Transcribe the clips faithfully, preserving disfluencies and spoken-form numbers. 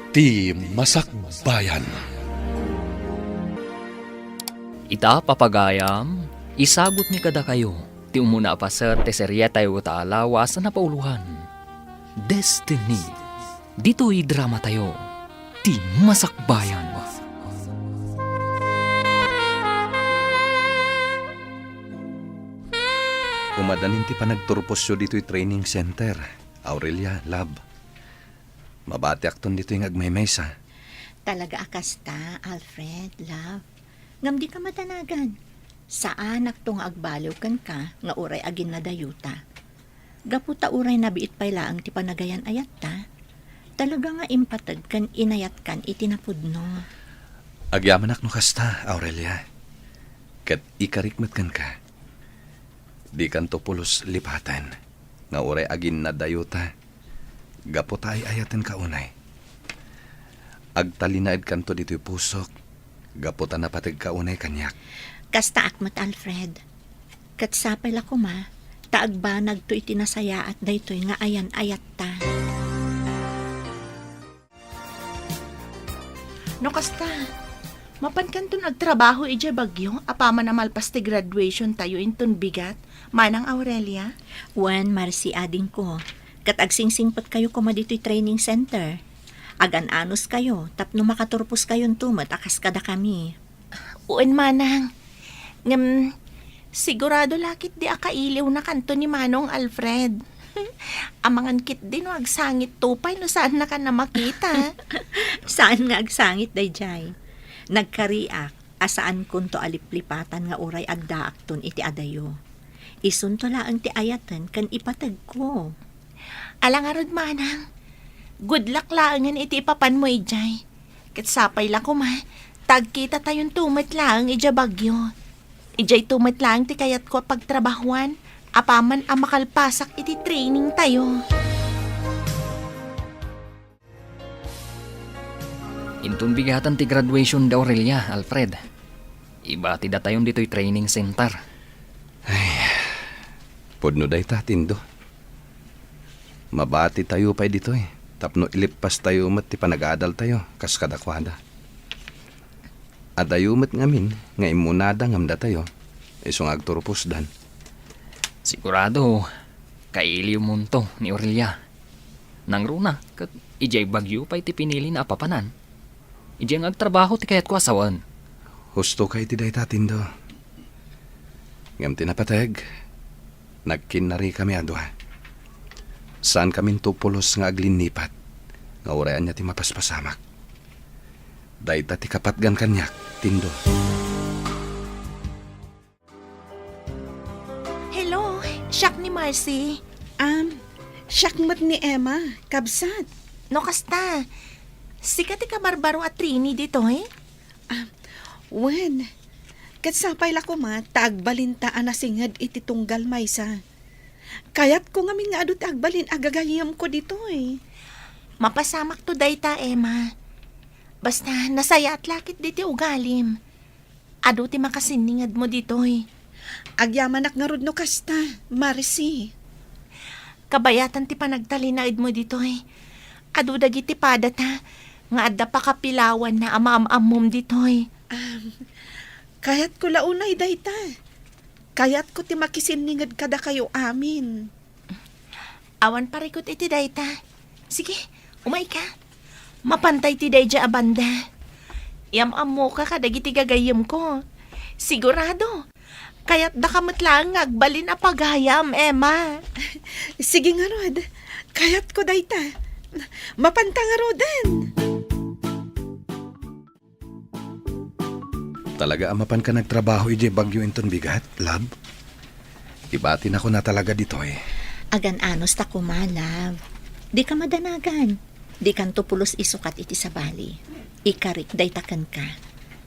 Ti Masakbayan. Ita, papagayam, isagutmi kadakayo ti umuna a paset ti serietayo ta alawas a napauloan, Destiny. Ditoy dramatayo, Ti Masakbayan. Umadanin ti panagturposyo ditoy training center, Aurelia, love. Mabatiakton ditoy nga agmaymaysa. Talaga a kasta, Alfred, love. Ngem dika madanagan. Saanakto nga agbaliw kenka nga uray aginnadayota. Gapu ta uray nabiit pay laeng ti panagayan-ayatta, talaga nga impateg ken inayatkan iti napudno. Agyamanak no kasta, Aurelia. Ket ikarik met kenka. Dikanto pulos lipaten nga uray aginnadayota gapu ta ay-ayatenka unay. Agtalinaedkanto ditoy pusok gapu ta napategka unay kaniak. Kastaak met, Alfred. Ket sapay la koma ta agbanagto iti nasayaat daytoy nga ayan-ayatta. No kasta, mapankanton agtrabaho idiay Baguio apaman a malpas ti graduation tayo inton bigat, Manang Aurelia? Wen, Marcy, adingko. Ket agsingsingpetkayo koma ditoy training center. Agan-anuskayo tapno makaturposkayonto met a kas kadakami. Wen, Manang. Ngem, sigurado la ketdi a kailiwnakanto ni Manong Alfred. Amangan ketdi no agsangitto pay no saannakan a makita. Saan nga agsangit daydiay. Nagkariak a saankonto a liplipatan nga uray addaakton iti adayo. Isunto laeng ti ayaten ken ipategko. Ala ngarud, Manang. Good luck laengen iti ipapanmo idiay. Ket sapay la koma ta agkitatayonto met laeng idiay Baguio. Idiayto met laeng ti kayatko a pagtrabahuan apaman a makalpasak iti training tayo. Inton bigatan ti graduation da Aurelia, Alfred, ibatidatayon ditoy training center. Ay, pudno dayta, Tindo. Mabatitayo pay ditoy tapno ileppastayo met ti panagadaltayo kas kadakuada. Adayo met ngamin nga immunada ngem datayo, isu nga agturposdan. Sigurado, kailiwmonto ni Aurelia. Nangruna, ket idiay Baguio pay ti pinilina a papanan. Idiay nga agtrabaho ti kayatko a sawen. Husto ka iti dayta, Tindo. Ngem ti napateg, nagkinnarikami a dua. Saankaminto pulos nga aglinnipat, nga uray ania ti mapaspasamak. Dayta ti kapatgan kaniak, Tindo. Hello, siak ni Marcy. Am, siak met ni Emma, kabsat. No kasta, sika ti kabarbaro a Trini ditoy? Ah, wen. Ket sapay la koma ta agbalinta a nasinged iti tunggal maysa. Kayatko ngamin nga adu ti agbalin a gagayyemko ditoy. Mapasamakto dayta, Emma. Basta, nasayaat la ketdi ti ugalim. Adu ti makasinningedmo ditoy. Agyamanak ngarud no kasta, Marcy. Kabayatan ti panagtalinaedmo ditoy. Adu dagiti padata nga adda pakapilawanna a maam-ammom ditoy. Am, kayatko la unay dayta. Kayatko ti makisinninged kadakayo amin. Awan parikut iti dayta. Sige, umayka. Mapantay ti daydiay a banda. Yam-ammoka kadagiti gagayyemko. Sigurado, kayatdaka met laeng nga agbalin a pagayam, Emma. Sige ngarud, kayatko dayta. Mapanta ngaruden. Talaga a mapanka nagtrabaho idiay Baguio inton bigat, love? Ibatinakon a talaga ditoy. Agan-anos ta koma, love. Dika madanagan. Dikanto pulos isukat iti sabali. Ikarik dayta kenka.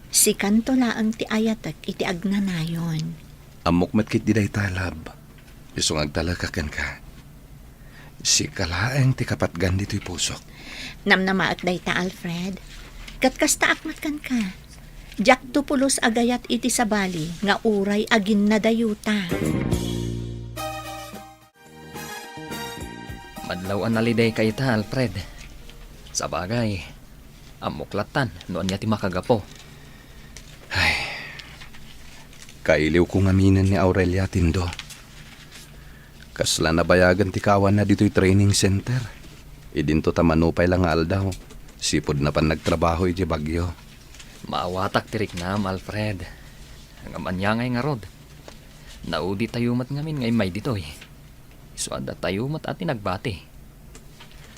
Sikanto laeng ti ayatek iti agnanayon. Ammok met ketdi dayta, love. Isu nga agtalekak kenka. Sika laeng ti kapatgan ditoy pusok. Namnamaek dayta, Alfred. Ket kastaak met kenka. Diakto pulos a gayat iti sabali nga uray aginnadayota. Madlaw a nalidayka ita, Alfred. Sabagay, Ammok lattan no ania ti makagapu. Ay, kailiwko ngaminen ni Aurelia, Tindo. Kasla nabayagen ti kaawanna ditoy training center. Idinto ta mano pay la nga aldaw, sipud napan nagtrabaho iti bagyo. Maawatak ti riknam, Alfred. Ngem ania ngay ngarud? Nauditayo met ngamin nga immay ditoy. Isu a datayo met a ti nagbati.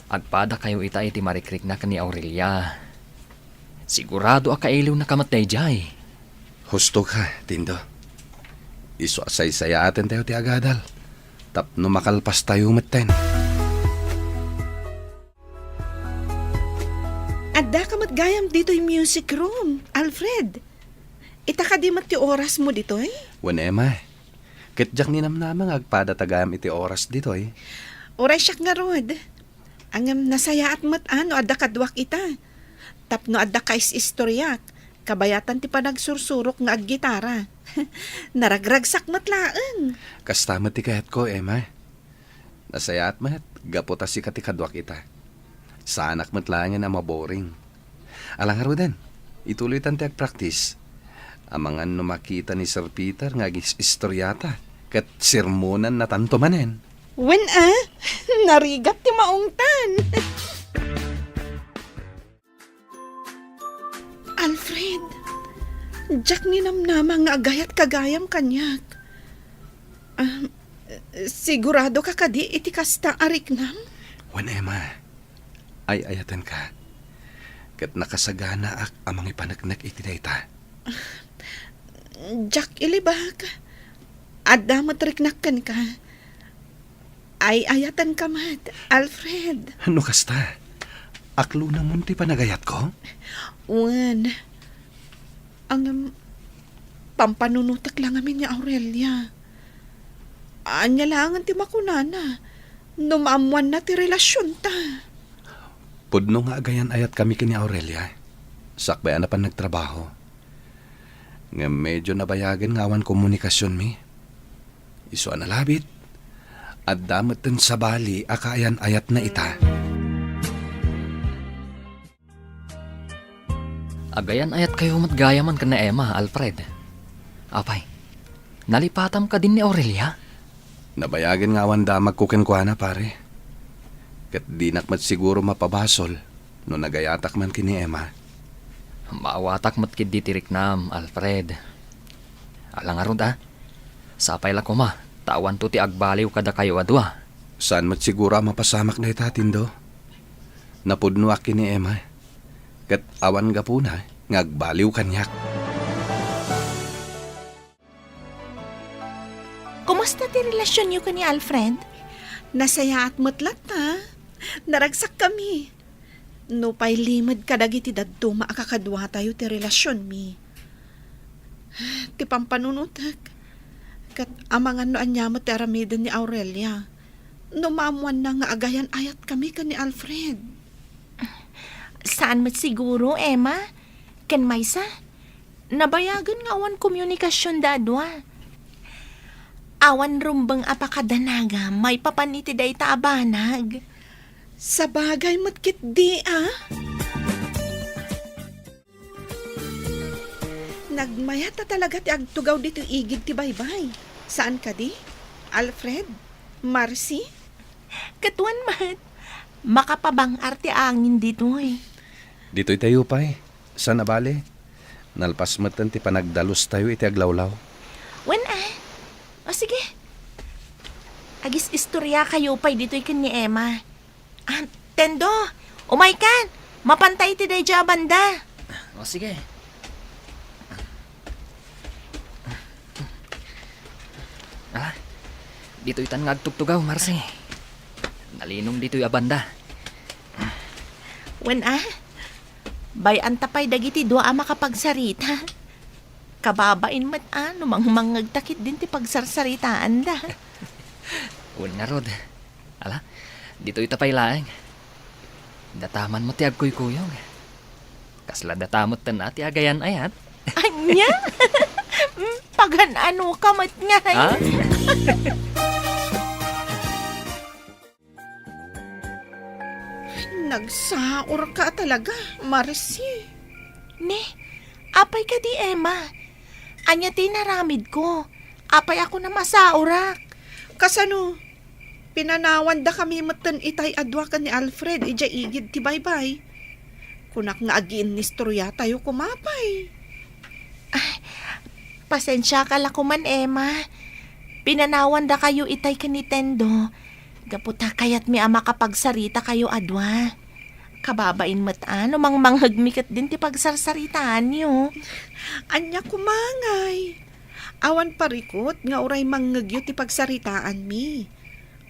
Agpadakayo ita iti marikrikna ken ni Aurelia. Sigurado a kailiwnaka met daydiay. Husto ka, Tindo. Isu a saysayaaten tayo ti agadal tapno makalpastayo metten. Addaka met gayam ditoy music room, Alfred. Ita kadi met ti orasmo ditoy? Wen, Emma. Ket diak ninamnama nga agpadata gayam iti oras ditoy. Uray siak ngarud. Ngem nasayaat met a no adda kaduak ita. Tapno adda kais-istoriak, kabayatan ti panagsursurok nga aggitara. Naragragsak met laeng. Kasta met ti kayatko, Emma. Nasayaat met, gapu ta sika ti kaduak ita. Saanak met laengen a maboring. Ala ngaruden, ituloytan ti agpraktis. Amangan no makita ni Sir Peter nga agis-istoriata, ket sermonannatanto manen. Wen a, narigat ti maungtan. Alfred, diak ninamnama nga agayatka gayam kaniak. Ah, siguradoka kadi iti kasta a riknam? Wen, Emma, ay-ayatenka. Ket nakasaganaak a mangipaneknek iti dayta. Diak ilibak. Adda met riknak kenka. Ay-ayatenka met, Alfred. No kasta, aklonamon ti panagayatko? Wen. Ngem, pampanunotek la ngamin ni Aurelia. Ania laengen ti makunana no maammoanna ti relasionta? Pudno nga agayan-ayatkami ken ni Aurelia, sakbay a napan nagtrabaho. Ngem medio nabayagen nga awan komunikasionmi. Isu a nalabit, adda metten sabali a kaayan-ayatna ita. Agayan-ayatkayo met gayamen ken ni Emma, Alfred. Apay, nalipatam kadin ni Aurelia? Nabayagen nga awan damagko kenkuana, pare. Ket dinak met siguro mapabasol no nagayatak man ken ni Emma. Maawatak met ketdi ti riknam, Alfred. Ala ngarud a, sapay la koma ta awanto ti agbaliw kadakayo a dua. Saan met siguro a mapasamak dayta, Tindo. Napudnoak ken ni Emma, ket awan gapuna nga agbaliw kaniak. Kumusta ti relasionyo ken ni Alfred? Nasayaat met latta. Naragsakkami. Nupay limed kadagiti dadduma a kakaduatayo ti relasionmi. Ti pampanunotek, ket amangan no ania met ti aramiden ni Aurelia no maammoanna nga agayan-ayatkami ken ni Alfred. Saan met siguro, Emma. Ken maysa, nabayagen nga awan komunikasionda a dua. Awan rumbeng a pakadanagam maipapan iti dayta a banag. Sabagay met ketdi a. Nagmayat a talaga ti agtugaw ditoy igid ti baybay. Saan kadi? Alfred? Marcy? Ket wen met, makapabang-ar ti angin ditoy. Ditoy tayo pay. Saan a bale, nalpas metten ti panagdalustayo iti aglawlaw. Wen a. O sige. Agis-istoriakayo pay ditoy ken ni Emma. Ah, Tendo, umaykan. Mapanta iti daydiay a banda. O sige. Ah, ditoy tan nga agtugtugaw, Marcy. Nalinong ditoy a banda. Wen a, bay-anta pay dagiti dua a makapagsarita. Kababain met a no mangmangngegta ketdin ti pagsarsaritaanda. Wen ngarud. Ala, ditoy ta pay laeng. Dataman met ti agkuykuyog. Kasla datamet ten a ti agayan-ayat. Ania? Mm, pagan-anoka met ngay? Ha? Nagsaurka talaga, Marci. Ne, apay kadi, Emma? Ania ti inaramidko? Apay a kunam a saurak? Kasano? Pinanawandakami metten itay a dua ken ni Alfred idiay igid ti baybay. Kunak nga agiinnistoriatayo koma pay. Ay, pasensiaka la koman, Emma. Pinanawandakayo itay ken ni Tendo. Gapu ta kayatmi a makapagsaritakayo a dua. Kababain met a no mangmanghegmi ketdin ti pagsarsaritaanyo. Ania koma ngay? Awan parikut nga uray mangngegyo ti pagsaritaanmi.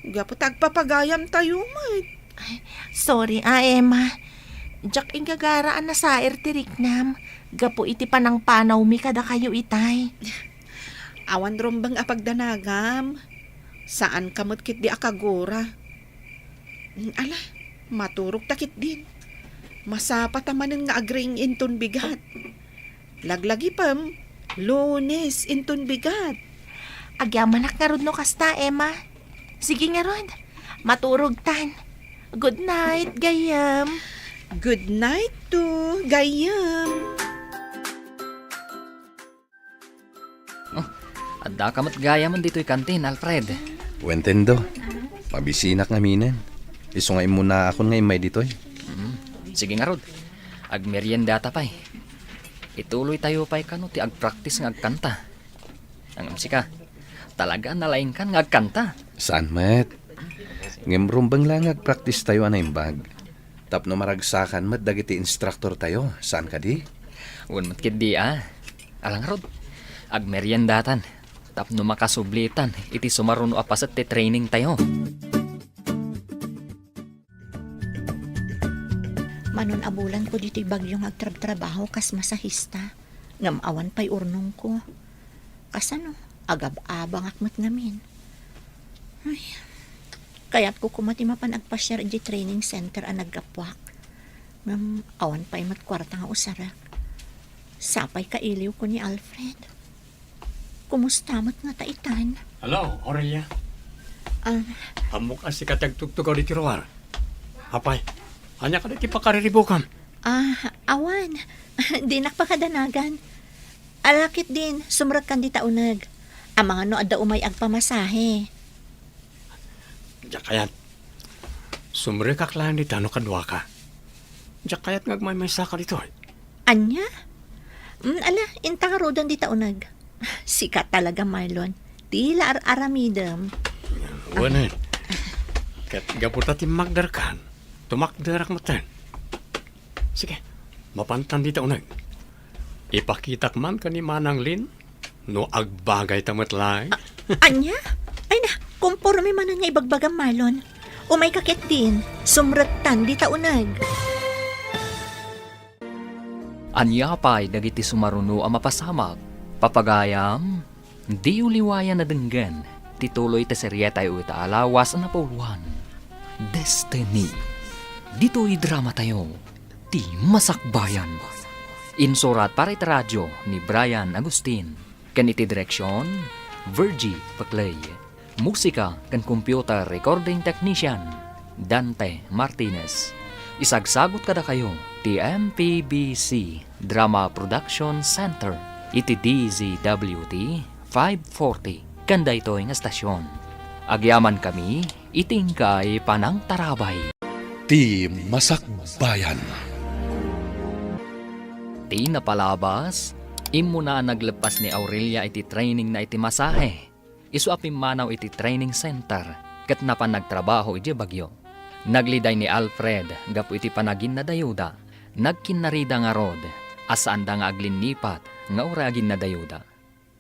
Gapu ta agpapagayamtayo met. Ay, sorry a, Emma. Diak inggagara a nasair ti riknam gapu iti panangpanawmi kadakayo itay. Awan rumbeng a pagdanagam. Saanka met ketdi a kagura. Ala, maturogta ketdin. Masapata manen nga agriing inton bigat. Laglagipem, Lunes inton bigat. Agyamanak ngarud no kasta, Emma. Sige ngarud, maturogtan. Good night, gayyem. Good night too, gayyem. Oh, addaka met gayamen ditoy kantin, Alfred. Wen, Tendo, mabisinak ngaminen. Isu nga immunaakon nga immay ditoy. Mm, sige ngarud. Agmeriendata pay. Ituloytayo pay kano ti agpraktis nga agkanta. Ngem sika, talaga a nalaingkan nga agkanta. Saan met? Ngem rumbeng la nga agpraktistayo a naimbag. Tapno maragsakan met dagiti instructortayo, saan kadi? Wen met ketdi a. Ala ngarud, agmeriendatan tapno makasublitan iti sumaruno a paset ti trainingtayo. Manon a bulanko ditoy Baguio nga agtrabtrabaho kas masahista, ngem awan pay urnongko. Kasano, agab-abangak met ngamin. Ay, kayatko koma ti mapan agpasiar idiay training center a naggapuak. Ngem awan pay met kuarta nga usarek. Sapay kailiwko ni Alfred. Kumusta met ngata itan? Hello, Aurelia. Ah. Ammok a sika ti agtugtugaw ditoy ruar. Apay, ania kadi ti pakariribukam? Ah, awan. Dinak pakadanagan. Ala ketdin, sumrekkan dita uneg. Amangan no adda umay agpamasahe. Diak kayat. Sumrekak laeng dita no kaduaka. Diak kayat nga agmaymaysaka ditoy. Ania? Mm, ala, inta ngaruden dita uneg. Sika talaga, Marlon. Ti la ar-aramidem. Wen, ket gapu ta timmakderkan, tumakderak metten. Sige, mapantan dita uneg. Ipakitak man ken ni Manang Lin no agbagayta met laeng. A-, ania? Ay na, komporme manen nga ibagbagam, Marlon. Umayka ketdin, sumrektan dita uneg. Ania pay dagiti sumaruno a mapasamak? Papagayam, diyo liwayan a denggen ti tuloy ti serietayo ita a lawas a napauluan, Destiny. Ditoy dramatayo, Ti Masakbayan. Insurat para iti radio ni Brian Agustin. Ken iti direksion, Virgie Paclay. Musika ken computer recording technician, Dante Martinez. Isagsagut kadakayo ti M P B C Drama Production Center iti D Z W T five forty ken daytoy nga estasion. Agyamankami iti inkay panangtarabay. Ti Masakbayan. Ti napalabas, immuna a nagleppas ni Aurelia iti trainingna iti masahe. Isu a pimmanaw iti training center ket napan nagtrabaho idiay Baguio. Nagliday ni Alfred gapu iti panaginnadayuda. Nagkinnarida ngarud a saanda nga aglinnipat nga uray aginnadayuda.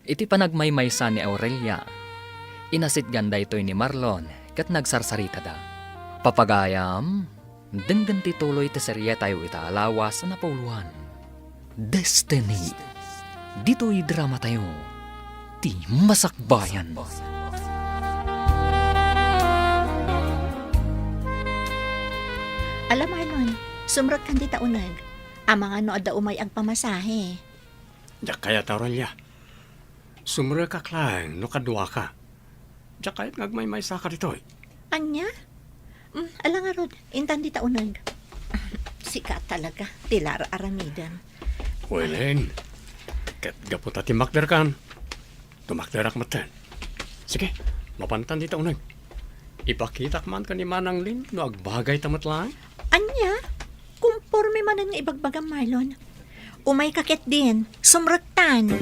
Iti panagmaymaysa ni Aurelia, inasitgan daytoy ni Marlon ket nagsarsaritada. Papagayam, denggen ti tuloy ti serietayo ita a lawas a napauluan, Destiny. Ditoy dramatayo, Ti Masakbayan. Ala, Marlon, sumrekkan dita uneg. Amangan no adda umay agpamasahe. Diak kayat, Aurelia. Sumrekak laeng no kaduaka. Diak kayat nga agmaymaysaka ditoy. Ania? Mm, ala ngarud, intan dita uneg. Sika talaga, ti ar-aramidem. Welen, ket gapu ta timmakderkan, tumakderak metten. Sige, mapantan dita uneg. Ipakitak man ken ni Manang Lin no agbagayta met laeng. Ania? Kumporme manen nga ibagbagam, Marlon. Umayka ketdin, sumrektan.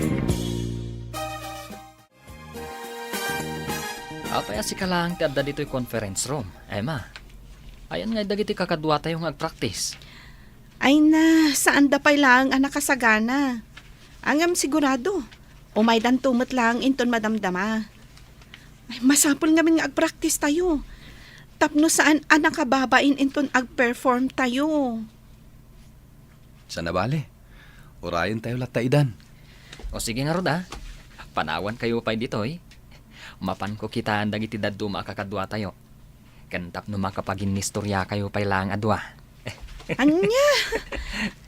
Apay a sika laeng ti adda ditoy conference room, Emma? Ayan ngay dagiti kakaduatayo nga agpraktis? Ay na, saanda pay laeng a nakasagana. Ngem sigurado, umaydanto met laeng inton madamdama. Ay, masapul ngamin nga agpraktistayo. Tapno saan a nakababain inton agperformtayo. Saan a bale. Urayentayo latta idan. O sige ngarud a. Panawankayo pay ditoy. Mapanko kitaen dagiti dadduma a kakaduatayo. Ken tapno makapaginnistoriakayo pay laeng a dua. Ania?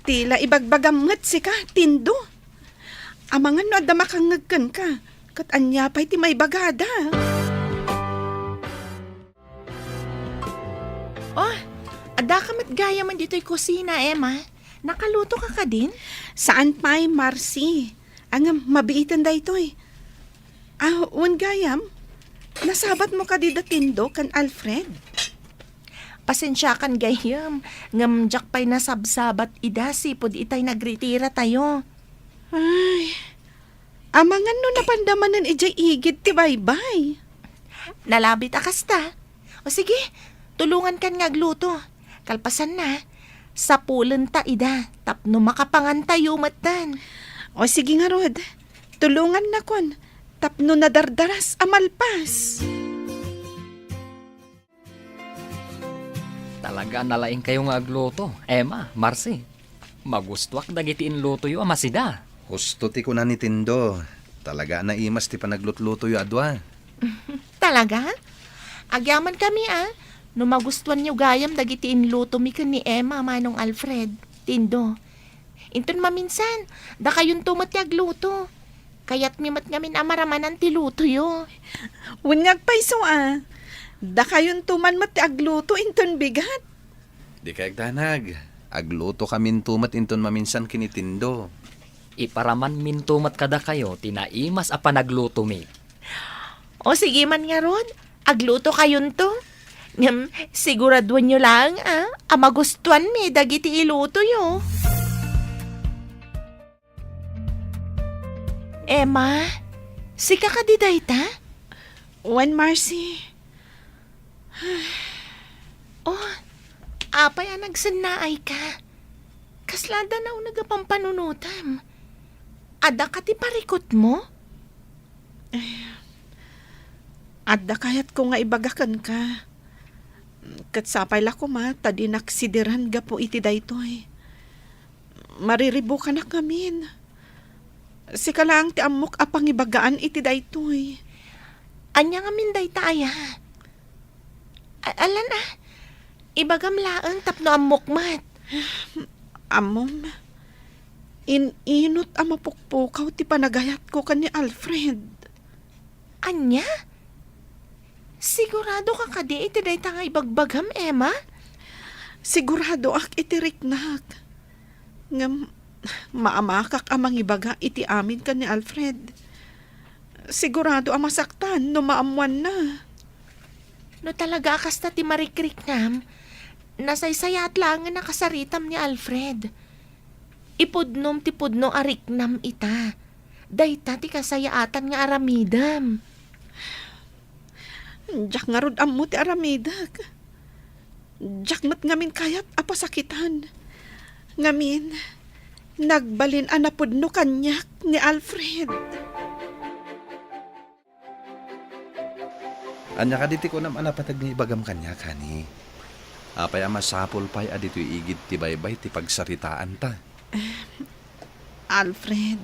Ti la ibagbagam met sika, Tindo. Amangan no adda makangngeg kenka, ket ania pay ti maibagada? Oh, addaka met gayamen ditoy kusina, Emma. Nakalutoka kadin? Saan pay, Marcy. Ngem mabiiten daytoy. Ah, wen gayam, nasabatmo kadi da Tindo ken Alfred? Pasensiakan gayam, ngem diak pay nasabsabat ida sipud itay nagritiratayo. Ay, amangan no napanda manen idiay igid ti baybay. Nalabit a kasta. O sige, tulongankan nga agluto. Kalpasanna, sapulenta ida tapno makapangantayo metten. O sige ngarud, tulongannakon tapno nadardaras a malpas. Talaga a nalaingkayo nga agluto, Emma, Marcy. Magustoak dagiti inlutoyo a masida. Husto ti kuna ni Tindo. Talaga a naimas ti panaglutlutoyo a dua. Talaga? Agyamankami a, no magustoanyo gayam dagiti inlutomi ken ni Emma, Manong Alfred, Tindo. Inton maminsan, dakayonto met ti agluto. Kayatmi met ngamin a maramanan ti lutoyo. Wen nga agpayso a, dakayonto man met ti agluto inton bigat. Dikay agdanag. Aglutokaminto met inton maminsan ken ni Tindo. Iparamanminto met kadakayo ti naimas a panaglutomi. O sige man ngarud, aglutokayonto. Ngem siguraduenyo laeng a, a magustoanmi dagiti ilutoyo. Emma, sika kadi dayta? Wen, Marcy. Oh, apay a nagsennaayka? Kasla adda nauneg a pampanunotem? Adda ka ti parikutmo? Eh, adda kayatko nga ibaga kenka. Ket sapay la koma ta dinak sidiran gapu iti daytoy. Mariribukanak ngamin. Sika laeng ti ammok a pangibagaan iti daytoy. Ania ngamin dayta aya? A-, alan a? Ibagam laeng tapno ammok met. Ammom, in-inut a mapukpukaw ti panagayatko ken ni Alfred. Ania? Sigurado ka kadi iti dayta nga ibagbagam, Emma? Siguradoak iti riknak. Ngem maamakak a mangibaga iti amin ken ni Alfred. Sigurado a masaktan no maammoanna. No talaga a kasta ti marikriknam, nasaysayaat laengen a kasaritam ni Alfred. Ipudnom ti pudno a riknam ita. Dayta ti kasayaatan nga aramidem. Diak ngarud ammo ti aramidek. Diak met ngamin kayat a pasakitan. Ngamin, nagbalin a napudno kaniak ni Alfred. Ania kadi ti kunam a napateg nga ibagam kaniak, honey? Apay a masapul pay a ditoy igid ti baybay ti pagsaritaanta? Alfred,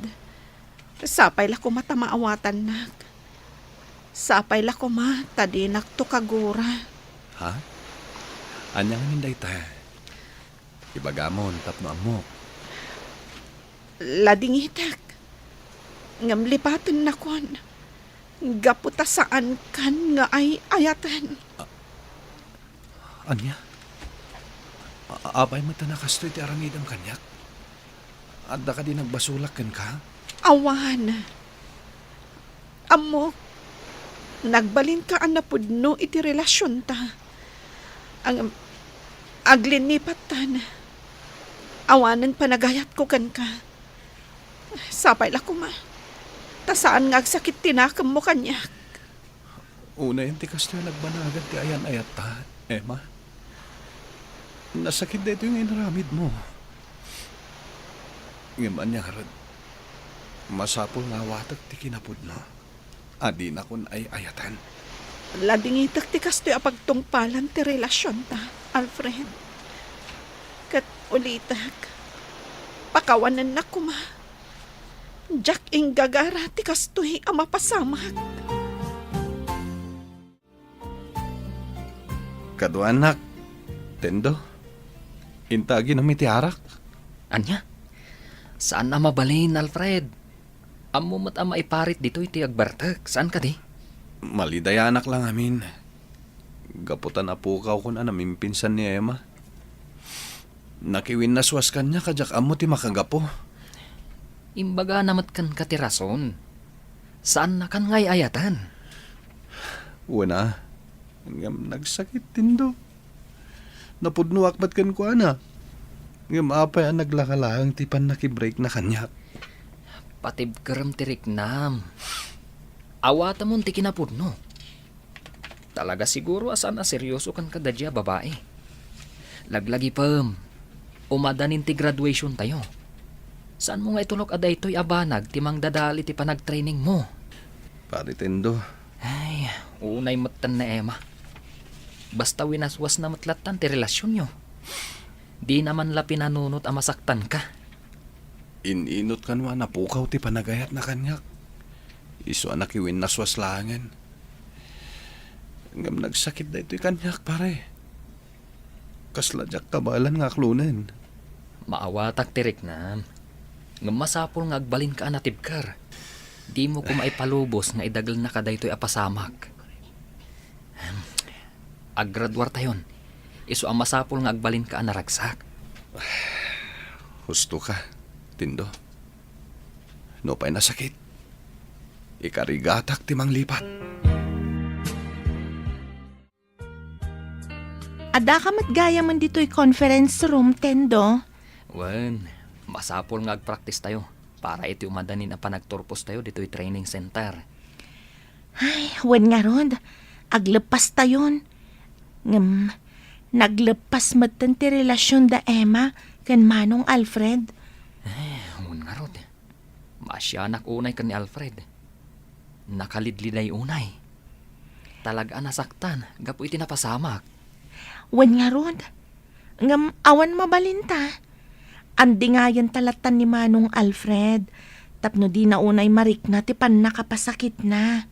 sapay la koma ta maawatannak. Sapay la koma ta dinakto kagura. Ha? Ania ngamin dayta? Ibagamon tapno ammok. Ladingitek. Ngem lipatennakon. Gapu ta saankan nga ay-ayaten. A-, ania? A-, apay met a kastoy ti aramidem kaniak? Adda kadi nagbasolak kenka? Awan. Ammok, nagbalinka a napudno iti relasionta. Ang, aglinnipattan, awanen panagayatko kenka. Sapay la koma, ta saan nga agsakit ti nakemmo kaniak. Unayen ti kastoy a nagbanagan ti ayan-ayatta, Emma. Nasakit daytoy nga inaramidmo. Ngem ania ngarud, masapul nga awatek ti kinapudno a dinakon ay-ayatan. Ladingitek ti kastoy a pagtungpalan ti relasionta, Alfred. Ket ulitek, pakawanennak koma. Diak inggagara ti kastoy a mapasamak. Kaduanak, Tendo, inta aginom iti arak. Ania? Saan a mabalin, Alfred. Ammo met a maiparit ditoy ti agbartek, saan kadi? Malidayanak la ngamin. Gapu ta napukawkon a namimpinsan ni Emma. Nakiwinnaswas kaniak a diak ammo ti makagapu. Imbagana met kenka ti rason. Saannakan nga ay-ayatan. Wen a, ngem nagsakit, Tendo. Napudnoak met kenkuana. Ngem apay a naglaka laeng ti pannakibreakna kaniak? Patibkerem ti riknam. Awatemon ti kinapudno. Talaga siguro a saan a seryoso kenka daydiay a babai. Laglagipem, umadanin ti graduationtayo. Saanmo nga itulok a daytoy a banag ti mangdadael iti panagtrainingmo? Pare Tendo. Ay, unay metten ni Emma. Basta winaswasna met lattan ti relasionyo. Dina man la pinanunot a masaktanka. In-inot kano a napukaw ti panagayatna kaniak. Isu a nakiwinnaswas laengen. Ngem nagsakit daytoy kaniak, pare. Kasla diak kabaelan nga aklonen. Maawatak ti riknam. Ngem masapul nga agbalinka a natibker. Dimo koma ipalubos nga idagelnaka daytoy a pasamak. Ahem. Aggraduartayon. Isu a masapul nga agbalinka a naragsak. Husto ka, Tindo. Nupay nasakit, ikarigatak ti manglipat. Addaka met gayamen ditoy conference room, Tendo? Wen, masapul nga agpraktistayo para iti umadanin a panagturpostayo ditoy training center. Ay, wen ngarud, agleppastayon. Ngem, nagleppas metten ti relasion da Emma ken Manong Alfred. Eh, wen ngarud. Maasianak unay ken ni Alfred. Nakalidliday unay. Talaga a nasaktan gapu iti napasamak. Wen ngarud, ngem awan mabalinta. Andingayenta lattan ni Manong Alfred tapno dina unay marikna ti pannakapasakitna.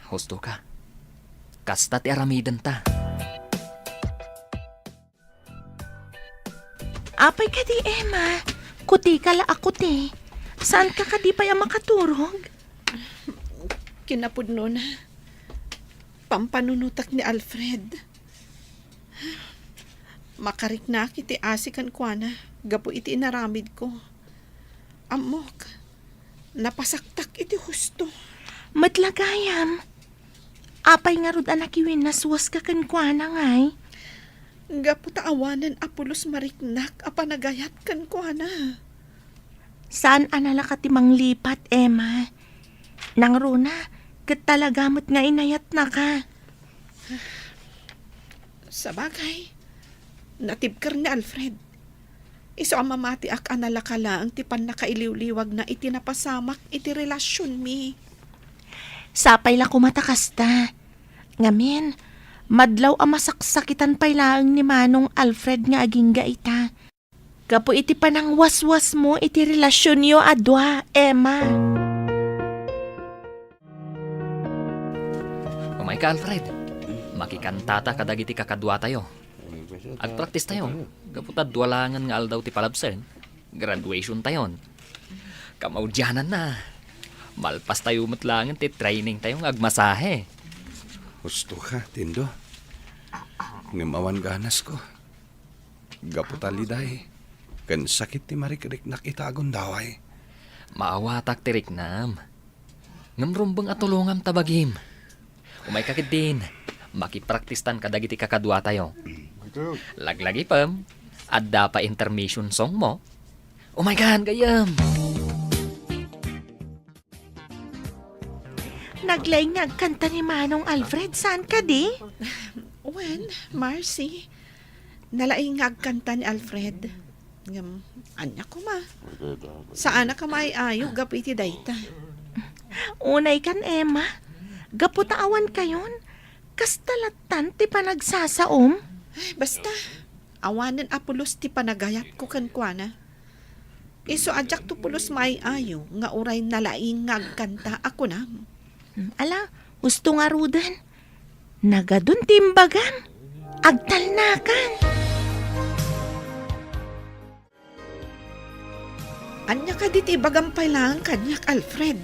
Husto ka. Kasta ti aramidenta. Apay kadi, Emma? Kuti ka la a kuti. Saanka kadi pay a makaturog? Kinapudnona, pampanunotak ni Alfred. Makariknaak iti asi kenkuana gapu iti inaramidko. Ammok, napasaktak iti husto. Met la gayam, apay ngarud a nakiwinnaswaska kenkuana, ngay? Gapu ta awanen a pulos mariknak a panagayat kenkuana. Saan a nalaka ti manglipat, Emma. Nangruna, ket talaga met nga inayatnaka. Sabagay, natibker ni Alfred. Isu a mamatiak a nalaka laeng ti pannakailiwliwagna iti napasamak iti relasionmi. Sapay la koma ta kasta. Ngamin, madlaw a masaksakitan pay laeng ni Manong Alfred nga agingga ita. Gapu iti panangwaswasmo iti relasionyo a dua, Emma. Umayka, Alfred. Makikantata kadagiti kakaduatayo. Agpraktistayo. Gapu ta dua laengen nga aldaw ti palabsen, graduationtayon. Kamaudiananna, malpastayo met laengen ti trainingtayo nga agmasahe. Husto ka, Tindo. Ngem awan ganasko. Gapu ta liday ken sakit ti marikriknak ita a gundaway. Maawatak ti riknam. Ngem rumbeng a tulongam ta bagim. Umayka ketdin. Makipraktistan kadagiti kakaduatayo. Laglagipem, adda pay intermission songmo? Umaykan, gayyem! Naglaing nga agkanta ni Manong Alfred, saan kadi? Wen, Marcy, nalaing nga agkanta ni Alfred. Ngem, ania koma? Saanak a maay-ayo gapu iti dayta. Unaykan, Emma. Gapu ta awankayon, kasta lattan ti panagsasaom? Ay, basta, awanen a pulos ti panagayatko kenkuana. Isu a diakto pulos maay-ayo nga uray nalaing nga agkanta a kunam. Hmm, ala, husto ngaruden. Nagadun ti imbagam. Agtalnakan. Ania kadi ti ibagam pay laeng kaniak, Alfred?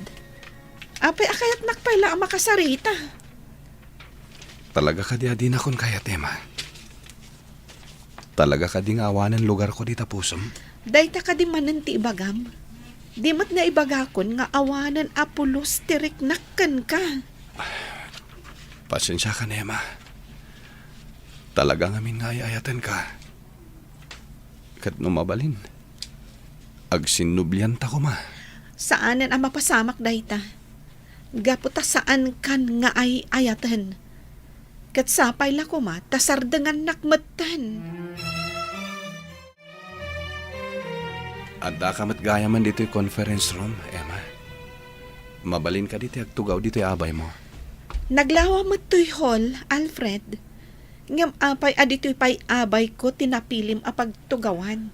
Apay a kayatnak pay la a makasarita? Talaga kadi a dinakon kayat, Emma? Talaga kadi nga awanen lugarko dita pusom? Dayta kadi manen ti ibagam? Di met nga ibagakon nga awanen a pulos ti riknak kenka. Pasensiakan, Emma. Talaga ngamin nga ay-ayatenka. Ket no mabalin, agsinnublianta koma. Saanen a mapasamak dayta. Gapu ta saankan nga ay-ayaten. Ket sapay la koma ta sardengannak metten. Addaka met gayamen ditoy conference room, Emma. Mabalin kadi ti agtugaw ditoy abaymo? Naglawa met toy hall, Alfred. Ngem apay a ditoy pay abayko ti napilim a pagtugawan?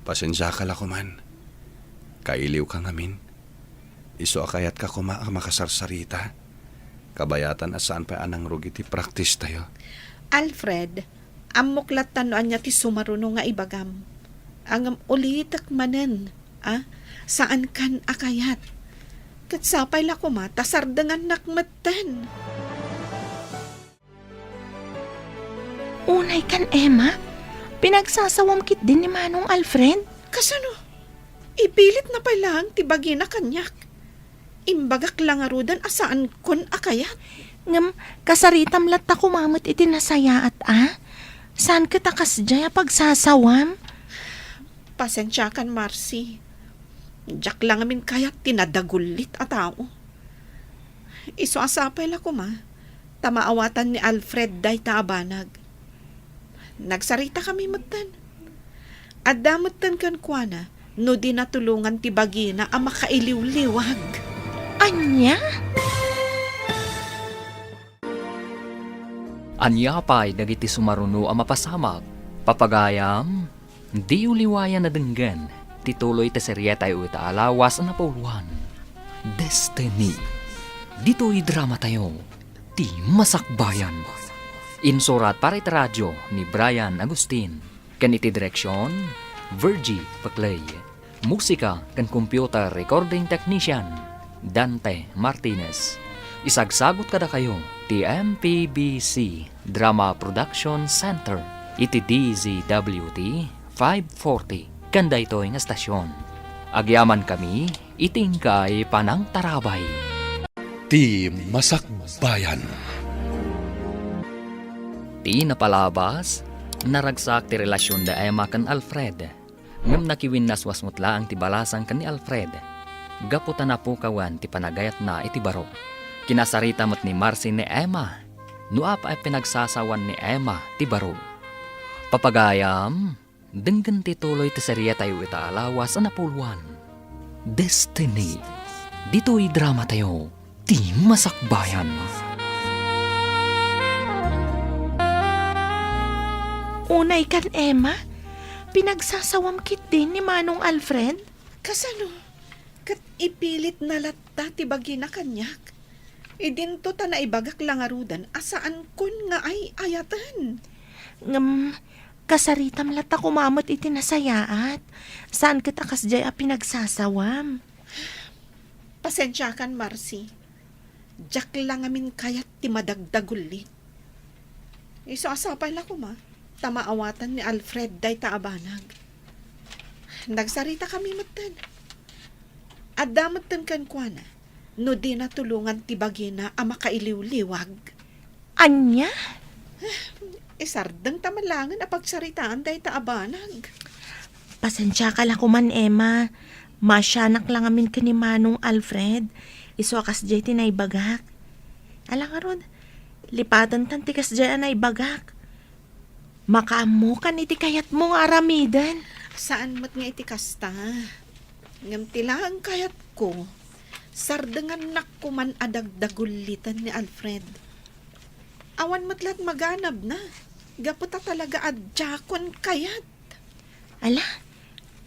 Pasensiaka la koman. Kailiwka ngamin. Isu a kayatka koma a makasarsarita. Kabayatan a saan pay a nangrugi ti practice tayo. Alfred, ammok latta no ania ti sumaruno nga ibagam. Ngem ulitek manen, a, saankan a kayat. Ket sapay la koma ta sardengannak metten. Unaykan, Emma, pinagsasawam ketdin ni Manong Alfred. Kasano? Ipilitna pay laeng ti bagina kaniak. Imbagak la ngaruden a saankon a kayat. Ngem, kasaritam latta koma met iti nasayaat a. Saan ket a kasdiay a pagsasawam? Pasensiakan, Marcy. Diak la ngamin kayat ti nadagullit a tao. Isu a sapay la koma, ta maawatan ni Alfred dayta a banag. Nagsaritakami metten. Adda metten kenkuana no di natulongan ti bagina a makailiwliwag. Ania? Ania pay dagiti sumaruno a mapasamak? Papagayam, diyo liwayan a denggen ti tuloy ti serietayo ita a lawas a napauluan, Destiny. Ditoy dramatayo, Ti Masakbayan. Insurat para iti radio ni Brian Agustin. Ken iti direksion, Virgie Peclay. Musika ken computer recording technician, Dante Martinez. Isagsagut kadakayo ti M P B C Drama Production Center iti D Z W T five forty ken daytoy nga estasion. Agyamankami iti inkay panangtarabay. Ti Masakbayan. Ti napalabas, naragsak ti relasion da Emma ken Alfred. Ngem nakiwinnaswas met laeng ti balasang ken ni Alfred, gapu ta napukawan ti panagayatna iti baro. Kinasarita met ni Marcy ni Emma no apay a pinagsasawan ni Emma ti baro. Papagayam, denggen ti tuloy ti serietayo ita a lawas a napauluan, Destiny. Ditoy dramatayo, Ti Masakbayan. Unaykan, Emma, pinagsasawam ketdin ni Manong Alfred? Kasano? Ket ipilitna latta ti bagina kaniak. Idinto ta naibagak la ngaruden a saankon nga ay-ayaten. Ngem, kasaritam latta koma met iti nasayaat. Saan ket a kasdiay a pinagsasawam. Pasensiakan, Marcy. Diak la ngamin kayat ti madagdagullit. Isu a sapay la koma, ta maawatan ni Alfred dayta a banag. Nagsaritakami metten. Adda metten kenkuana no dina tulongan ti bagina a makailiwliwag. Ania? Isardengta man laengen a pagsaritaan dayta a banag. Pasensiaka la koman, Emma. Maasianak la ngamin ken ni Manong Alfred. Isu a kasdiay ti naibagak. Ala ngarud, lipatentan ti kasdiay a naibagak. Makaammokan iti kayatmo nga aramiden. Saan met nga iti kasta. Ngem ti laeng kayatko, sardengannak koman a dagdagullitan ni Alfred. Awan met la't maganabna, gapu ta talaga a diakon kayat. Ala,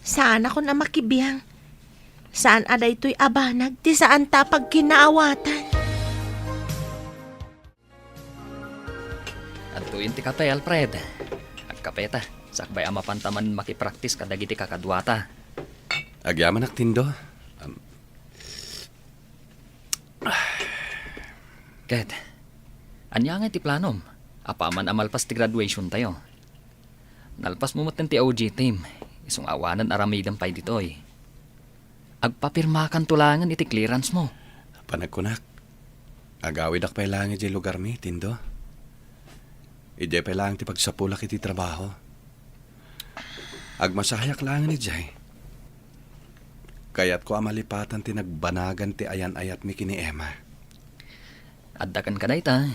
saanakon a makibiang. Saan a daytoy a banag ti saanta a pagkinaawatan. Adtoyen ti kape, Alfred. Agkapeta, sakbay a mapanta man makipraktis kadagiti kakaduata. Agyamanak, Tindo. Am, Ket, ania ngay ti planom? Apaman a malpas ti graduation tayo. Nalpasmo metten ti O G team, isu nga awanen aramidem pay ditoy. Agpapirmakanto laengen iti clearance mo. Panagkunak, agawidak pay laeng idiay lugarmi, Tindo. Idiay pay laeng ti pagsapulak iti trabaho. Agmasahayak laengen idiay. Kayatko a malipatan ti nagbanagan ti ayan-ayatmi ken ni Emma. Adda kenka dayta.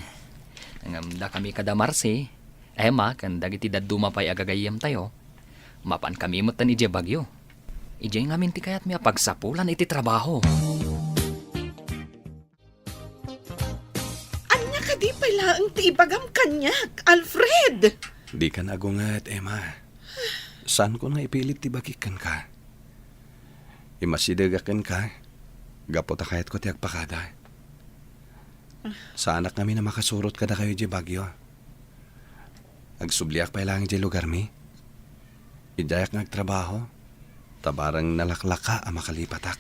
Ngem dakami kada Marcy, Emma, ken dagiti dadduma pay a gagayyemtayo, mapankami metten idiay Baguio. Idiay ngamin ti kayatmi a pagsapulan iti trabaho. Ania kadi pay laeng ti ibagam kaniak, Alfred? Dikan agunget, Emma. Saanko nga ipilit ti bagik kenka. Imasidegak kenka, gapu ta kayatko ti agpakada. Saanak ngamin a makasurot kadakayo idiay Baguio. Agsubliak pay laeng idiay lugarmi. Idiayak nga agtrabaho, ta bareng nalaklaka a makalipatak.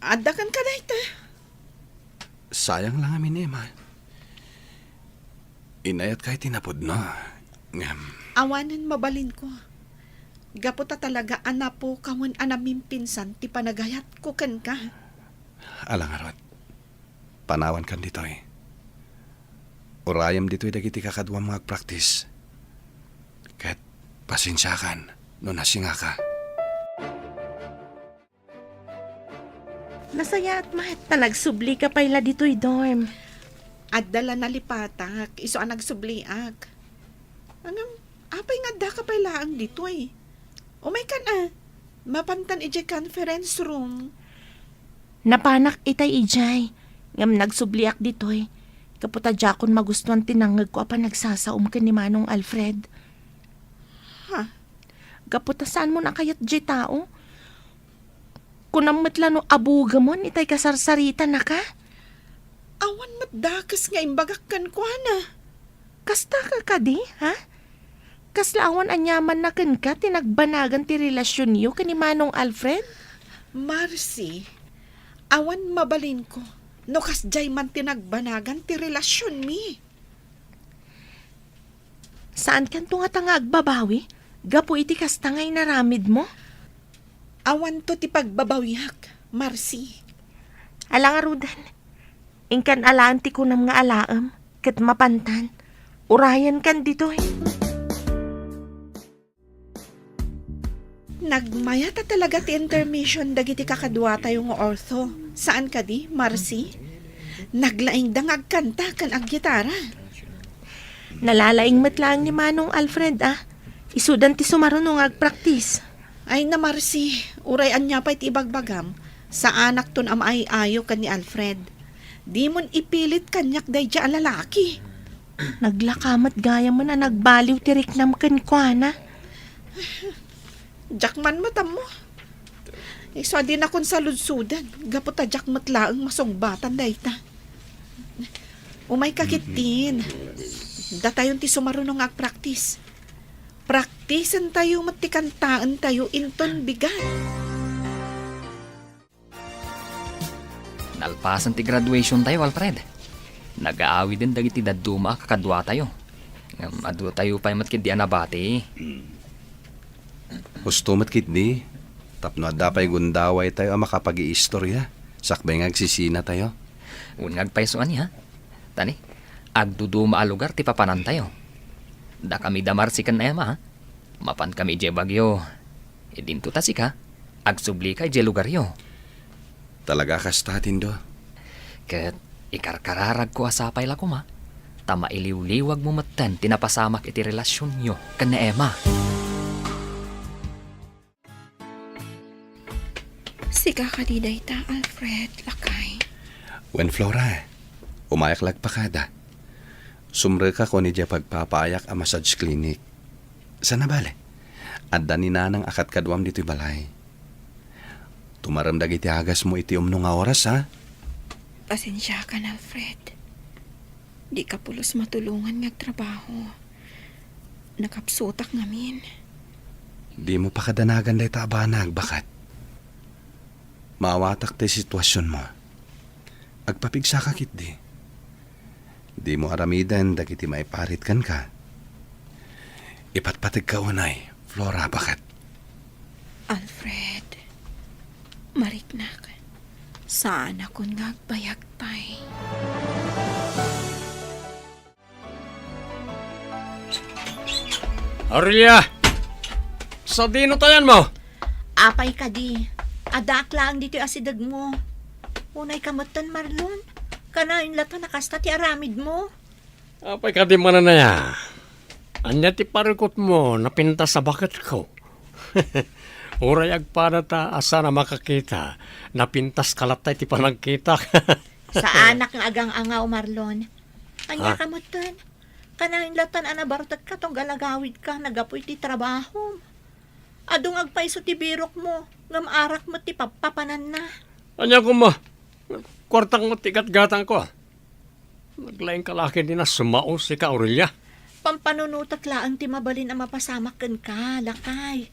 Adda kenka dayta. Sayang la ngamin, Emma. Inayatka iti napudno. Ngem, awanen mabalinko. Gapu ta talaga a napukawen a namimpinsan ti panagayatko kenka. Ala ngarud, panawankan ditoy. Urayem ditoy dagiti kakaduam nga agpraktis. Ket pasensiakan no nasingaka. Nasayaat met ta nagsublika pay la ditoy dorm. Adda la nalipatak, isu a nagsubliak. Ngem, apay nga addaka pay laeng ditoy? Umaykan a, mapantan idiay conference room. Napanak itay idiay, ngem nagsubliak ditoy. Gapu ta diakon magustuan ti nangngegko a panagsasaom ken ni Manong Alfred. Ha? Gapu ta saanmon a kayat diay tao? Kunam met la no abugemon itay kasarsaritanaka? Awan met dakes nga imbagak kenkuana. Kasta ka kadi, ha? Kasla awan aniamanna kenka ti nagbanagan ti relasionyo ken ni Manong Alfred? Marcy, awan mabalinko no kasdiay man ti nagbanagan ti relasionmi. Saankanto ngata nga agbabawi gapu iti kasta nga inaramidmo? Awanto ti pagbabawiak, Marcy. Ala ngaruden, inkan alaen ti kunam nga alaem, ket mapantan, urayenkan ditoy. Nagmayat a talaga ti intermission dagiti kakaduatayo nga ortho. Saan kadi, Marcy? Naglaingda nga agkanta ken aggitara. Nalalaing met laeng ni Manong Alfred, a. Isudan ti sumaruno nga agpraktis. Ay na, Marcy, uray ania pay ti ibagbagam, saanakton a maay-ayo ken ni Alfred. Dimon ipilit kaniak daydiay a lalaki. Naglaka met gayamen a nagbaliw ti riknam kenkuana. Diak man met ammo. Isu a dinakon saludsodan, gapu ta diak met laeng masungbatan dayta. Umayka ketdin. Datayon ti sumaruno nga agpraktis. Praktisentayo met ti kantaentayo inton bigat. Nalpasen ti graduationtayo, Alfred. Nagaawiden dagiti dadduma a kakaduatayo. Ngem, adu tayo pay met ketdi a nabati. Husto met ketdi, tapno adda pay gundawaytayo a makapagiistorya, sakbay nga agsisinatayo. Wen nga agpayso ania, ta ni, agduduma a lugar ti papanantayo. Dakami da Marci ken Emma, ha? Mapankami idiay Baguio. Idinto ta sika, agsubli ka idiay lugaryo. Talaga kasta, Tindo? Ket ikarkararagko a sapay la koma, ta mailiwliwagmo metten ti napasamak iti relasionyo ken ni Emma. Sika kadi dayta, Alfred, lakay? Wen, Flora, umayak la agpakada. Sumrekak idiay pagpapaayak a massage clinic. Saan a bale, adda ni Nanang a kadkaduam ditoy balay. Tumarem dagiti agasmo iti umno nga oras, ha? Pasensiakan, Alfred. Dika pulos matulongan nga agtrabaho. Nakapsutak ngamin. Dimo pakadanagan dayta a banag, baket. Maawatak ti situasionmo. Agpapigsaka ketdi. Dimo aramiden dagiti maiparit kenka. Ipatpategka unay, Flora, baket. Alfred, mariknak, saanakon nga agbayag pay. Aurelia! Sadino tayanmo? Apay kadi, addaak laeng ditoy asidegmo. Unayka metten, Marlon? Kanayon latta a kasta ti aramidmo? Apay kadi manen aya? Ania ti parikutmo, napintas a baketko? Uray agpadata a saan a makakita, napintaska latta iti panagkitak. Saanak nga agang-angaw, Marlon. Ania Ha? ka metten? Kanayon latta a nabartekka tunggal agawidka, naggapu iti trabahom. Adu nga agpayso ti birokmo, ngem arak met ti pappapananna. Ania koma? Kuartak met ti gatgatangko. Naglaingka la ketdi a sumao sika, Aurelia. Pampanunotek laeng ti mabalin a mapasamak kenka, lakay.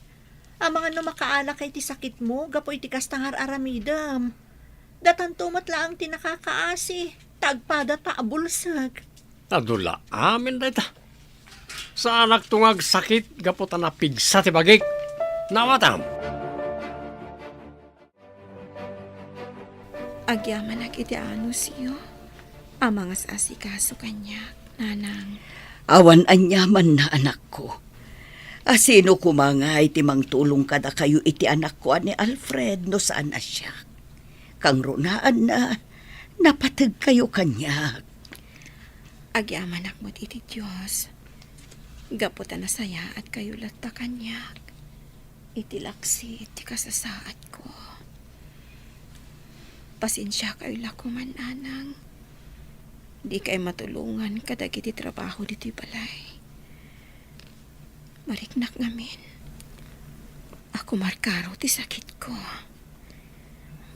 Amangan no makaalakay ti sakitmo gapu iti kasta nga ar-aramidem. Datanto met laeng ti nakakaasi, ta agpadata a bulsek. Adu la amin dayta. Saanakto nga agsakit gapu ta napigsa ti bagik. Naawatam. Agyamanak iti anusyo a mangas-asikaso kaniak, Nanang. Awan aniamanna, anakko. A sino koma ngay ti mangtulong kadakayo iti anakko a ni Alfred no saan a siak? Kangrunaanna, napategkayo kaniak. Agyamanak met iti Dios, gapu ta nasayaatkayo latta kaniak iti laksid ti kasasaadko. Pasensiakayo la koma, Nanang. Dikay matulongan kadagiti trabaho ditoy balay. Mariknak ngamin a kumarkaro ti sakitko.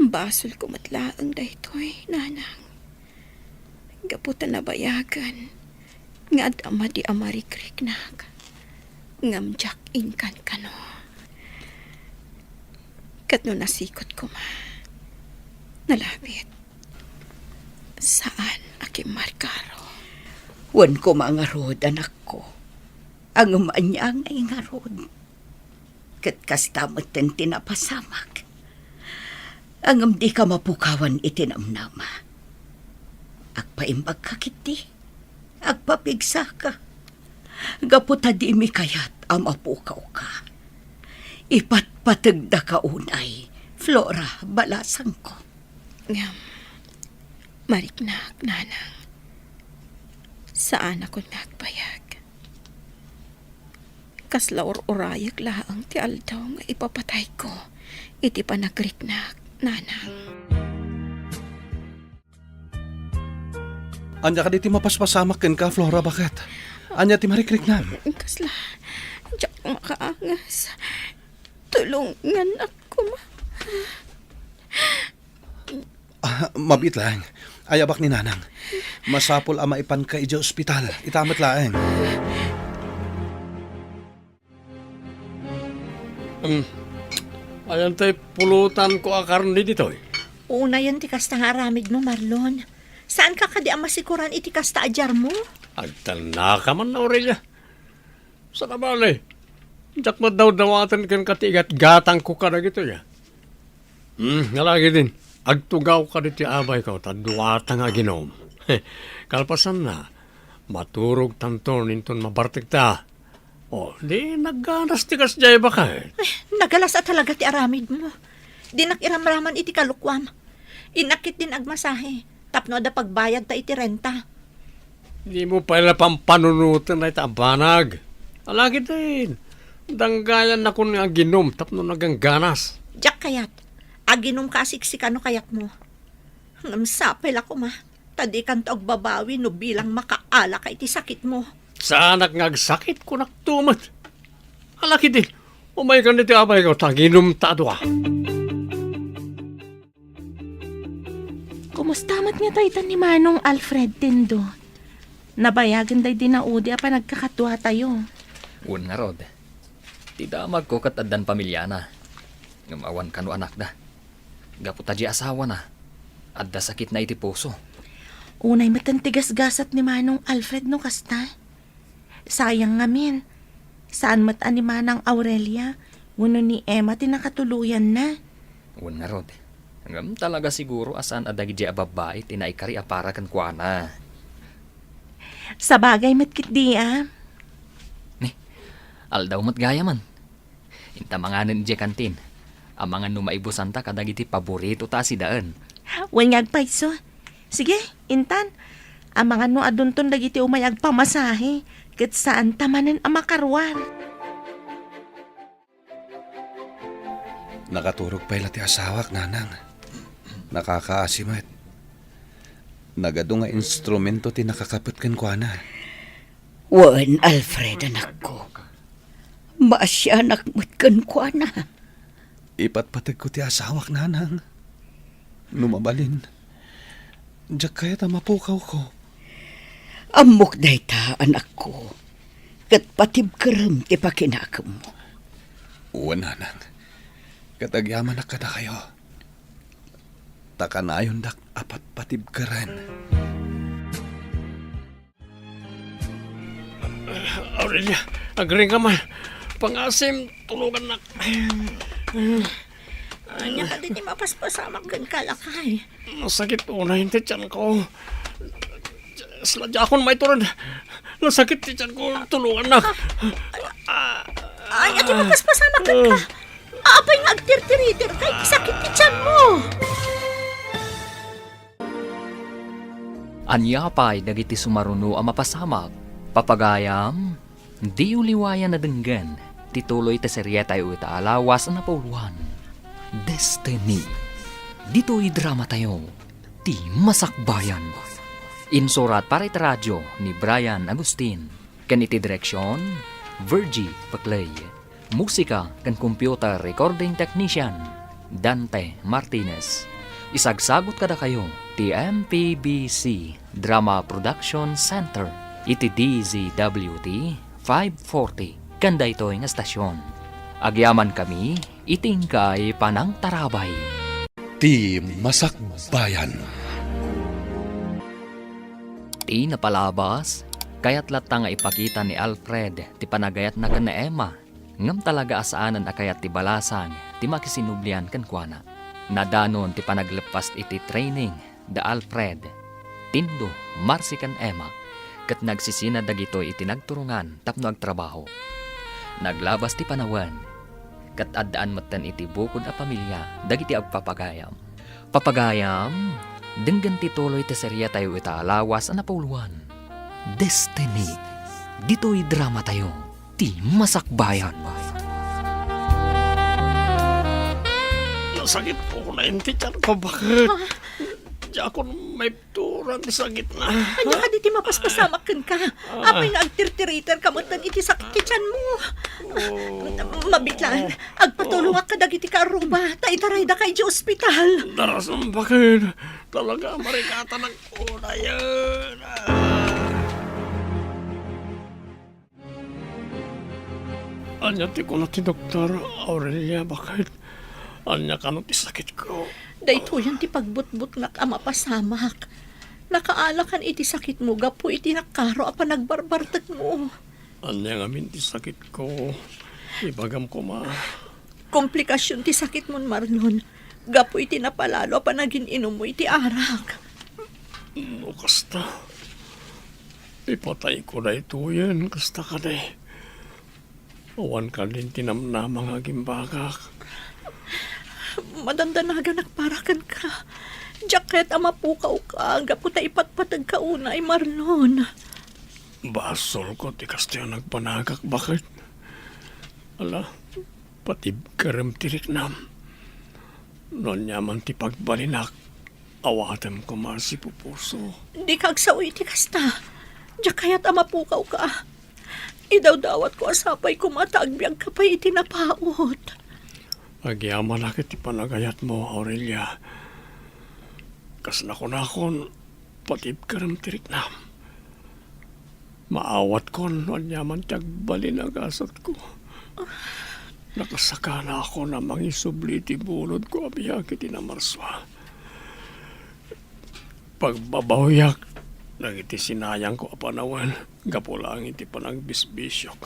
Basolko met laeng daytoy, Nanang. Gapu ta nabayagen nga adda madi a marikriknak, ngem diak inkankano. Ket no nasikot koma, nalabit, saan a kimmarkaro. Wen koma ngarud, anakko. Ngem ania ngay ngarud? Ket kasta metten ti napasamak. Ngem dika mapukawan iti namnama. Agpaimbagka ketdi. Agpapigsaka. Gapu ta dimi kayat a mapukawka. Ipatpategdaka unay, Flora, balasangko. Ngem, mariknak, Nanang. Saanakon nga agbayag. Kasla ur-urayek laeng ti aldaw nga ipapatayko iti panagriknak, Nanang. Ania kadi ti mapaspasamak kenka, Flora, baket? Ania ti marikriknam? Kasla, diak makaangas. Tulonganak koma. Ah, mabiit laeng. Ayabak ni Nanang. Masapul a maipanka idiay ospital. Ita met laeng. Um, ayan tay pulutanko a karne ditoy. Unayen ti kasta nga aramidmo, Marlon. Saanka kadi a masikoran iti kasta a diarmo? Agtannaka man, Aurelia. Saan a bale, diak met dawdawaten kenka ti igatgatangko kadagitoy, a. Hmm, alagiden, agtugawka ditoy abayko ta duata nga aginum. Kalpasanna, maturogtanton inton mabartekta. O, di nagganas ti kasdiay, baket. Ay, nagalas a talaga ti aramidmo. Dinak iramraman iti kalukuam. Innak ketdin agmasahe tapno adda pagbayadta iti renta. Dimo pay la pampanunoten dayta a banag. Alagiden, danggayannakon nga aginum tapno nagangganas. Diak kayat. Aginumka a siksika no kayatmo. Ngem sapay la koma, ta dikanto agbabawi no bilang makaalaka iti sakitmo. Saanak nga agsakit, kunakto met. Alagiden, umaykan ditoy abayko ta aginumta a dua. Kumusta met ngata ita ni Manong Alfred, Tindo? Nabayagen daydi naudi a panagkakaduatayo. Wen ngarud, ti damagko ket addan pamiliana, ngem awan kano anakda. Gapu ta di asawana, adda sakitna iti puso. Unay met ti gasgasat ni Manong Alfred no kasta. Sayang ngamin, saan met a ni Manang Aurelia wenno ni Emma ti nakatuloyanna. Wen ngarud, ngem talaga siguro a saan a dagidi a babbai ti naikari a para kenkuana. Sabagay met ketdi a. Ni, aldaw met gayamen. Inta manganen idiay kantin. Amangan no maibusanta kadagiti paboritota a sidaen. Wen nga agpayso. Sige, intan. Amangan no adunton dagiti umay agpamasahe, ket saanta manen a makaruar. Nakaturog pay la ti asawak, Nanang. Nakakaasi met. Nagadu nga instrumento ti nakakapet kenkuana. Wen, Alfred, anakko. Maasianak met kenkuana. Ipatpategko ti asawak, Nanang. No mabalin, diak kayat a mapukawko. Ammok dayta, anakko. Ket patibkerem ti pakinakemmo. Wen, Nanang. Ket agyamanak kadakayo. Ta kanayondak a patpatibkeren. Aurelia, agring ka man. Pangasim, tulungannak. Ania kadi ti mapaspasamak kenka, lakay? Nasakit unay ti tianko. Sla, diakon maitured. Nasakit ti tianko, tulungannak. Ania ti mapaspasamak kenka? Apay nga agtirtiriterka iti sakit ti tianmo? Ania pay dagiti sumaruno a mapasamak? Papagayam, diyo liwayan a denggen ti tuloy ti serietayo ita a lawas a napauluan, Destiny. Ditoy dramatayo, Ti Masakbayan. Insurat para iti radio ni Brian Agustin. Ken iti direksion, Virgie Paclay. Musika ken computer recording technician, Dante Martinez. Isagsagut kadakayo ti M P B C Drama Production Center iti D Z W T five forty ken daytoy nga estasion. Agyamankami iti inkay panangtarabay. Ti Masakbayan. Ti napalabas, kayat latta nga ipakita ni Alfred ti panagayatna ken ni Emma, ngem talaga a saanen a kayat ti balasang ti makisinublian kenkuana. Nadanon ti panagleppas iti training da Alfred, Tindo, Marcy ken Emma, ket nagsisina dagitoy iti nagturongan tapno agtrabaho. Naglabas ti panawen, ket addaan metten iti bukod a pamilia dagiti agpapagayam. Papagayam, denggen ti tuloy ti seriatayo ita a lawas a napauluan, Destiny. Ditoy dramatayo, Ti Masakbayan. Nasakit ko na inti tiyan ko, bakit? Ha? Diakon maipturan ti sakit na. Ania kadi ti mapaspasamak kenka? Apay nga agtirtiriter ka met iti sakit ti tiyan mo? Oh. Mabitlan, agpatulongak kadagiti kaarruba, ta itaraydaka iti ospital. Darasam, bakit? Talaga, marikatanak unayen. Ah. Ania ti kuna ti doktor, Aurelia, bakit? Ania kano ti sakitko? Daytoyen ti pagbutbutngak a mapasamak. Nakaalakan iti sakitmo gapu iti nakaro a panagbarbartekmo. Ania ngamin ti sakitko? Ibagam koma. Komplikasyon ti sakitmon, Marlon, gapu iti napalalo a panagin-inummo iti arak. No kasta, ipatayko daytoyen, kasta kadi. Awan kadin ti namnama nga agimbagak. Madandanaganak para kenka. Diak kayat a mapukawka gapu ta ipatpategka unay, Marlon. Basolko ti kastoy a nagbanagak, baket. Ala, patibkerem ti riknam. No ania man ti pagbalinak, awatem koma a sipupuso. Dika agsao iti kasta. Diak kayat a mapukawka. Idawdawatko a sapay koma ta agbiagka pay iti napaut. Agyamanak iti panagayatmo, Aurelia. Kas nakunakon, patibkerem ti riknam. Maawatkon no aniaman ti agbalin a gasatko. Nakasakana ako a mangisubli iti bunodko a biag iti Namarsua. Pagbabawiak dagiti sinayangko a panawen gapu laeng iti panagbisbisiok.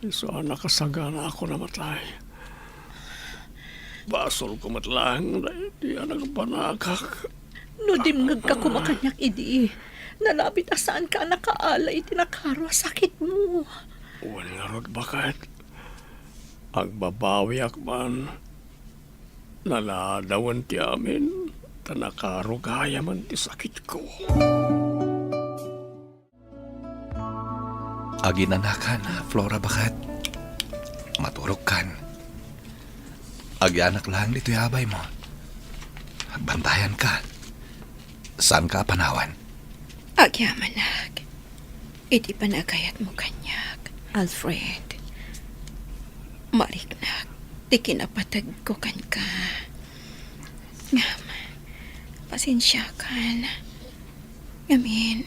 Isu a nakasagana ako a matay. Basolko met laeng daydi a nagbanagak. No dimngegka koma kaniak idi, nalabit a saanka a nakaala iti nakaro a sakitmo. Wen ngarud, baket. Agbabawiak man. Naladawen ti amin, ta nakaro gayamen ti sakitko. Aginanakan, Flora, baket. Maturogkan. Agyanak laeng ditoy abaymo. Agbantayanka. Saanka a panawan. Agyamanak iti panagayatmo kaniak, Alfred. Mariknak ti kinapategko kenka. Ngem, pasensiakan. Ngamin,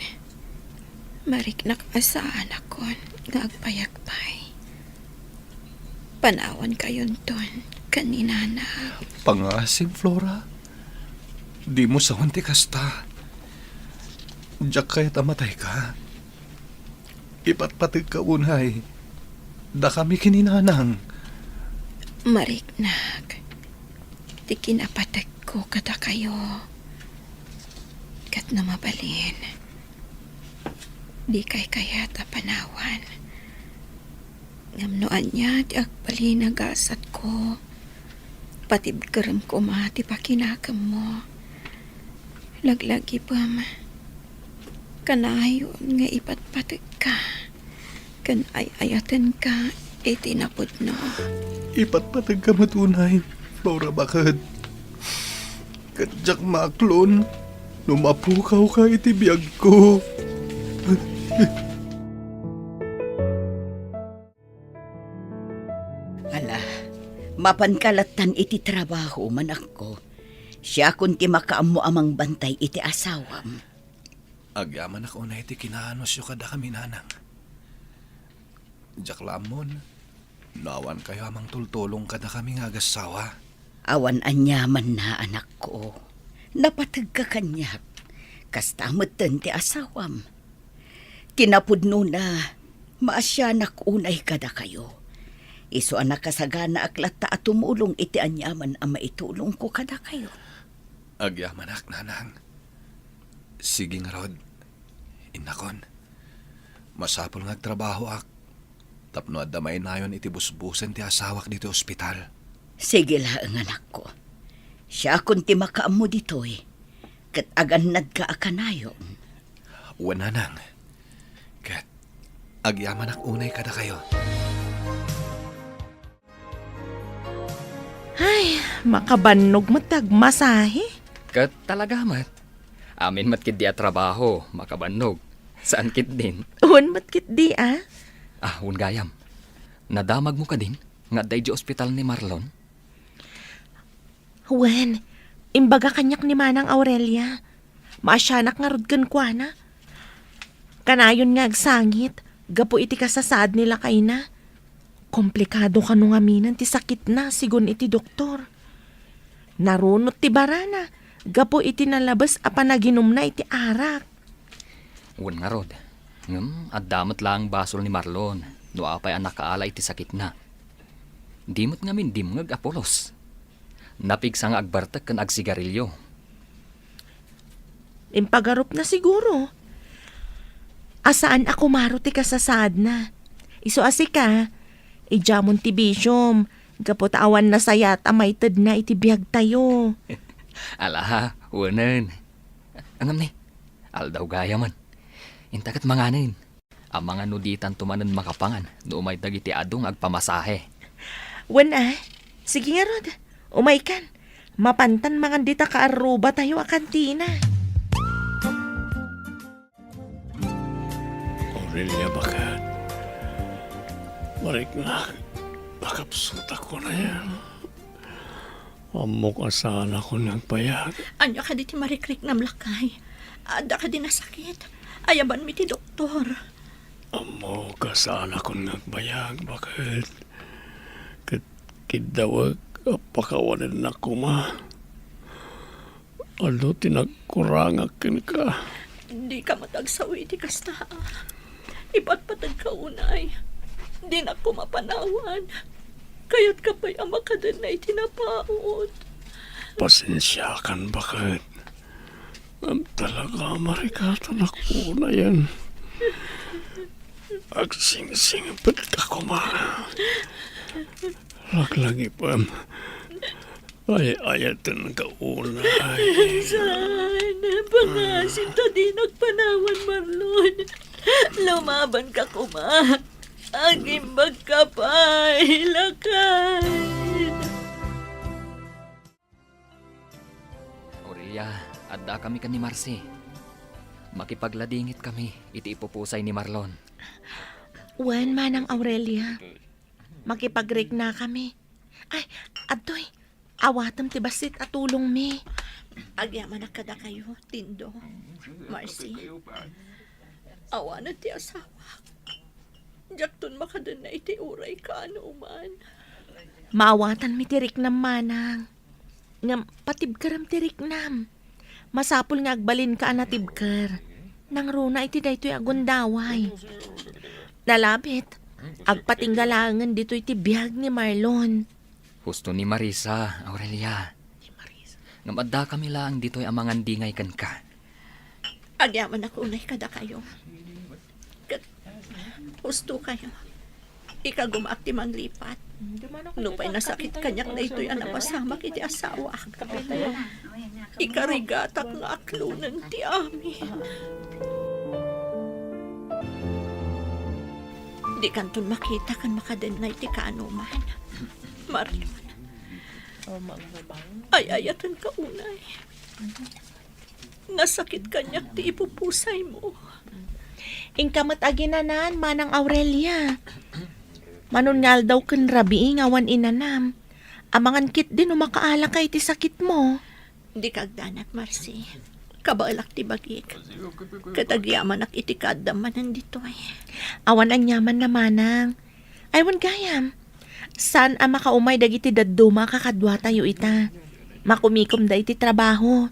mariknak a saanakon nga agpayagpay. Panawankayonton ken ni Nanang. Pangasim, Flora. Dimo sawen ti kasta. Diak kayat a matayka. Ipatpategka unay dakami ken ni Nanang. Mariknak ti kinapategko kadakayo. Ket no mabalin, dikay kayat a panawan. Ngem no ania ti agbalin a gasatko, patibkerem koma ti pakinakemmo. Laglagipem, kanayon nga ipatpategka ken ay-ayatenka iti napudno. Ipatpategka met unay, Flora, baket. Ket diak maaklon no mapukawka iti biagko. Ala, mapanka lattan iti trabaho, manakko. Siakon ti makaammo a mangbantay iti asawam. Agyamanak unay ti kinaanusyo kadakami, Nanang. Diak la ammon no awankayo a mangtultulong kadakami nga agassawa. Awan aniamanna, anakko. Napategka kaniak. Kasta metten ti asawam. Ti napudnona, maasianak unay kadakayo. Isu a nakasaganaak latta a tumulong iti aniaman a maitulongko kadakayo. Agyamanak, Nanang. Sige ngarud, innakon. Masapul nga agtrabahoak tapno adda mainayon iti busbusen ti asawak ditoy ospital. Sige laeng, anakko. Siakon ti makaammo ditoy, ket agannadka a kanayon. Wen, Nanang. Ket agyamanak unay kadakayo. Ay, makabannog met ti agmasahe. Ket talaga met. Amin met ketdi a trabaho, makabannog. Saan ketdin? Wen met ketdi, a? Ah, wen gayam. Nadamagmo kadin nga adda idiay ospital ni Marlon? Wen, imbaga kaniak ni Manang Aurelia. Maasianak ngarud kenkuana. Kanayon nga agsangit gapu iti kasasaad ni lakayna. Komplikado kano ngaminen ti sakitna, sigun iti doktor. Narunot ti barana, gapu iti nalabes a panaginumna iti arak. Wen ngarud, ngem adda met laeng basol ni Marlon no apay a nakaala iti sakitna. Di met ngamin dimngeg a pulos. Napigsa nga agbartek ken agsigarilio. Impagarupna siguro a saan a kumaro ti kasasaadna. Isu a sika, idiamon ti bisiom, gapu ta awan nasayat a maitedna iti biagtayo. Ala, wenen. Ngem ni, aldaw gayamen. Inta ket manganen. Amangan no ditanto manen makapangan no umay dagiti adu nga agpamasahe. Wen a, sige ngarud, umaykan. Mapantan mangan dita kaarrubatayo a kantina. Aurelia, baket. Mariknak, pakapsutak ko na yan. Ammok a saanakon nga agbayag. Ania kadi ti marikriknam, lakay? Adda kadi nasakit? Ayabanmi ti doktor. Ammok a saanakon nga agbayag, baket. Ket kiddawek a pakawanennak koma. Adu ti nagkurangak kenka. Dika met agsawi iti kasta. Ipatpategka unay. Dinak koma panawan. Kayatka pay a makadenna iti napaut. Pasensiakan, baket. Ngem talaga, marikatanak unayen. Agsingsingpetka koma. Laglagipem. Ay-ayatenka unay. Saan? Pangasim ta dinak panawan, Marlon. Lumabanka koma. Agimbagka pay, lakay. Aurelia, addakami ken ni Marcy. Makipagladingitkami iti ipupusay ni Marlon. Wen, Manang Aurelia. Makipagriknakami. Ay, adtoy, awatem ti bassit a tulongmi. Agyamanak kadakayo, Tindo, Marcy. Awanen ti asawak. Diakton makadenna iti uray kaanoman. Maawatanmi ti riknam, manang. Ngem patibkerem ti riknam. Masapul nga agbalinka a natibker. Nangruna iti daytoy a gundaway. Nalabit, agpatingga laengen ditoy ti biag ni Marlon. Husto ni Marisa, Aurelia. Ngem addakami laeng ditoy a mangandingay kenka. Agyamanak unay kadakayo. Ket husto kayo. Ikagumaak ti manglipat. Nupay nasakit kaniak daytoy a napasamak iti asawak. Ikarigatak nga aklonen ti amin. Dikanton makita ken makadenna iti kaanoman. Marion. Ay-ayatenka unay. Nasakit kaniak ti ipupusaymo. Inka met aginanan, Manang Aurelia. Manon nga aldaw ken rabii nga awan inanam. Amangan ketdi no makaalaka iti sakitmo. Dika agdanag, Marcy. Kabaelak ti bagik. Ket agyamanak iti kaaddam manen ditoy. Awan aniaman a manang. Ay, wen gayam. Saan a makaumay dagiti dadduma a kakaduatayo ita. Makumikomda iti trabaho.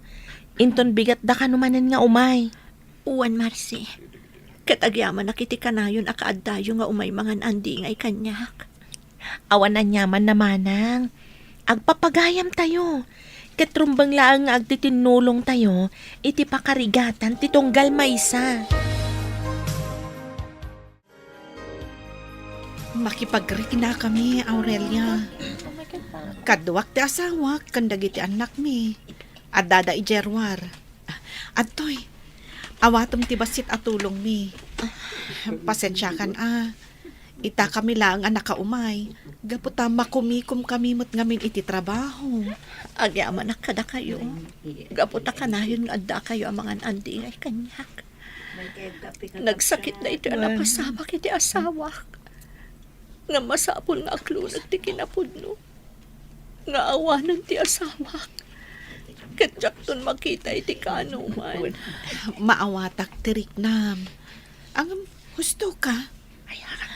Inton bigatda kano manen nga umay. Wen, Marcy. Ket agyamanak iti kanayon a kaaddayo nga umay mangan-andingay kaniak. Awan aniaman a manang. Agpapagayamtayo. Ket rumbeng laeng nga agtitinnulongtayo iti pakarigatan ti tunggal maysa. Makipagriknakami, Aurelia. Kaduak ti asawak ken dagiti annakmi. Addada idiay ruar. Adtoy, awatem ti bassit a tulongmi. Pasensiakan a. Itakami laeng a nakaumay. Gapu ta makumikomkami met ngamin iti trabaho. Agyamanak kadakayo. Gapu ta kanayon nga addakayo a mangan-andingay kaniak. Nagsakit daytoy a napasamak iti asawak. Nga masapul nga aklonek ti kinapudno. Nga awanen ti asawak. Ket diakton makita iti kaanoman. Maawatak ti riknam. Ngem, husto ka.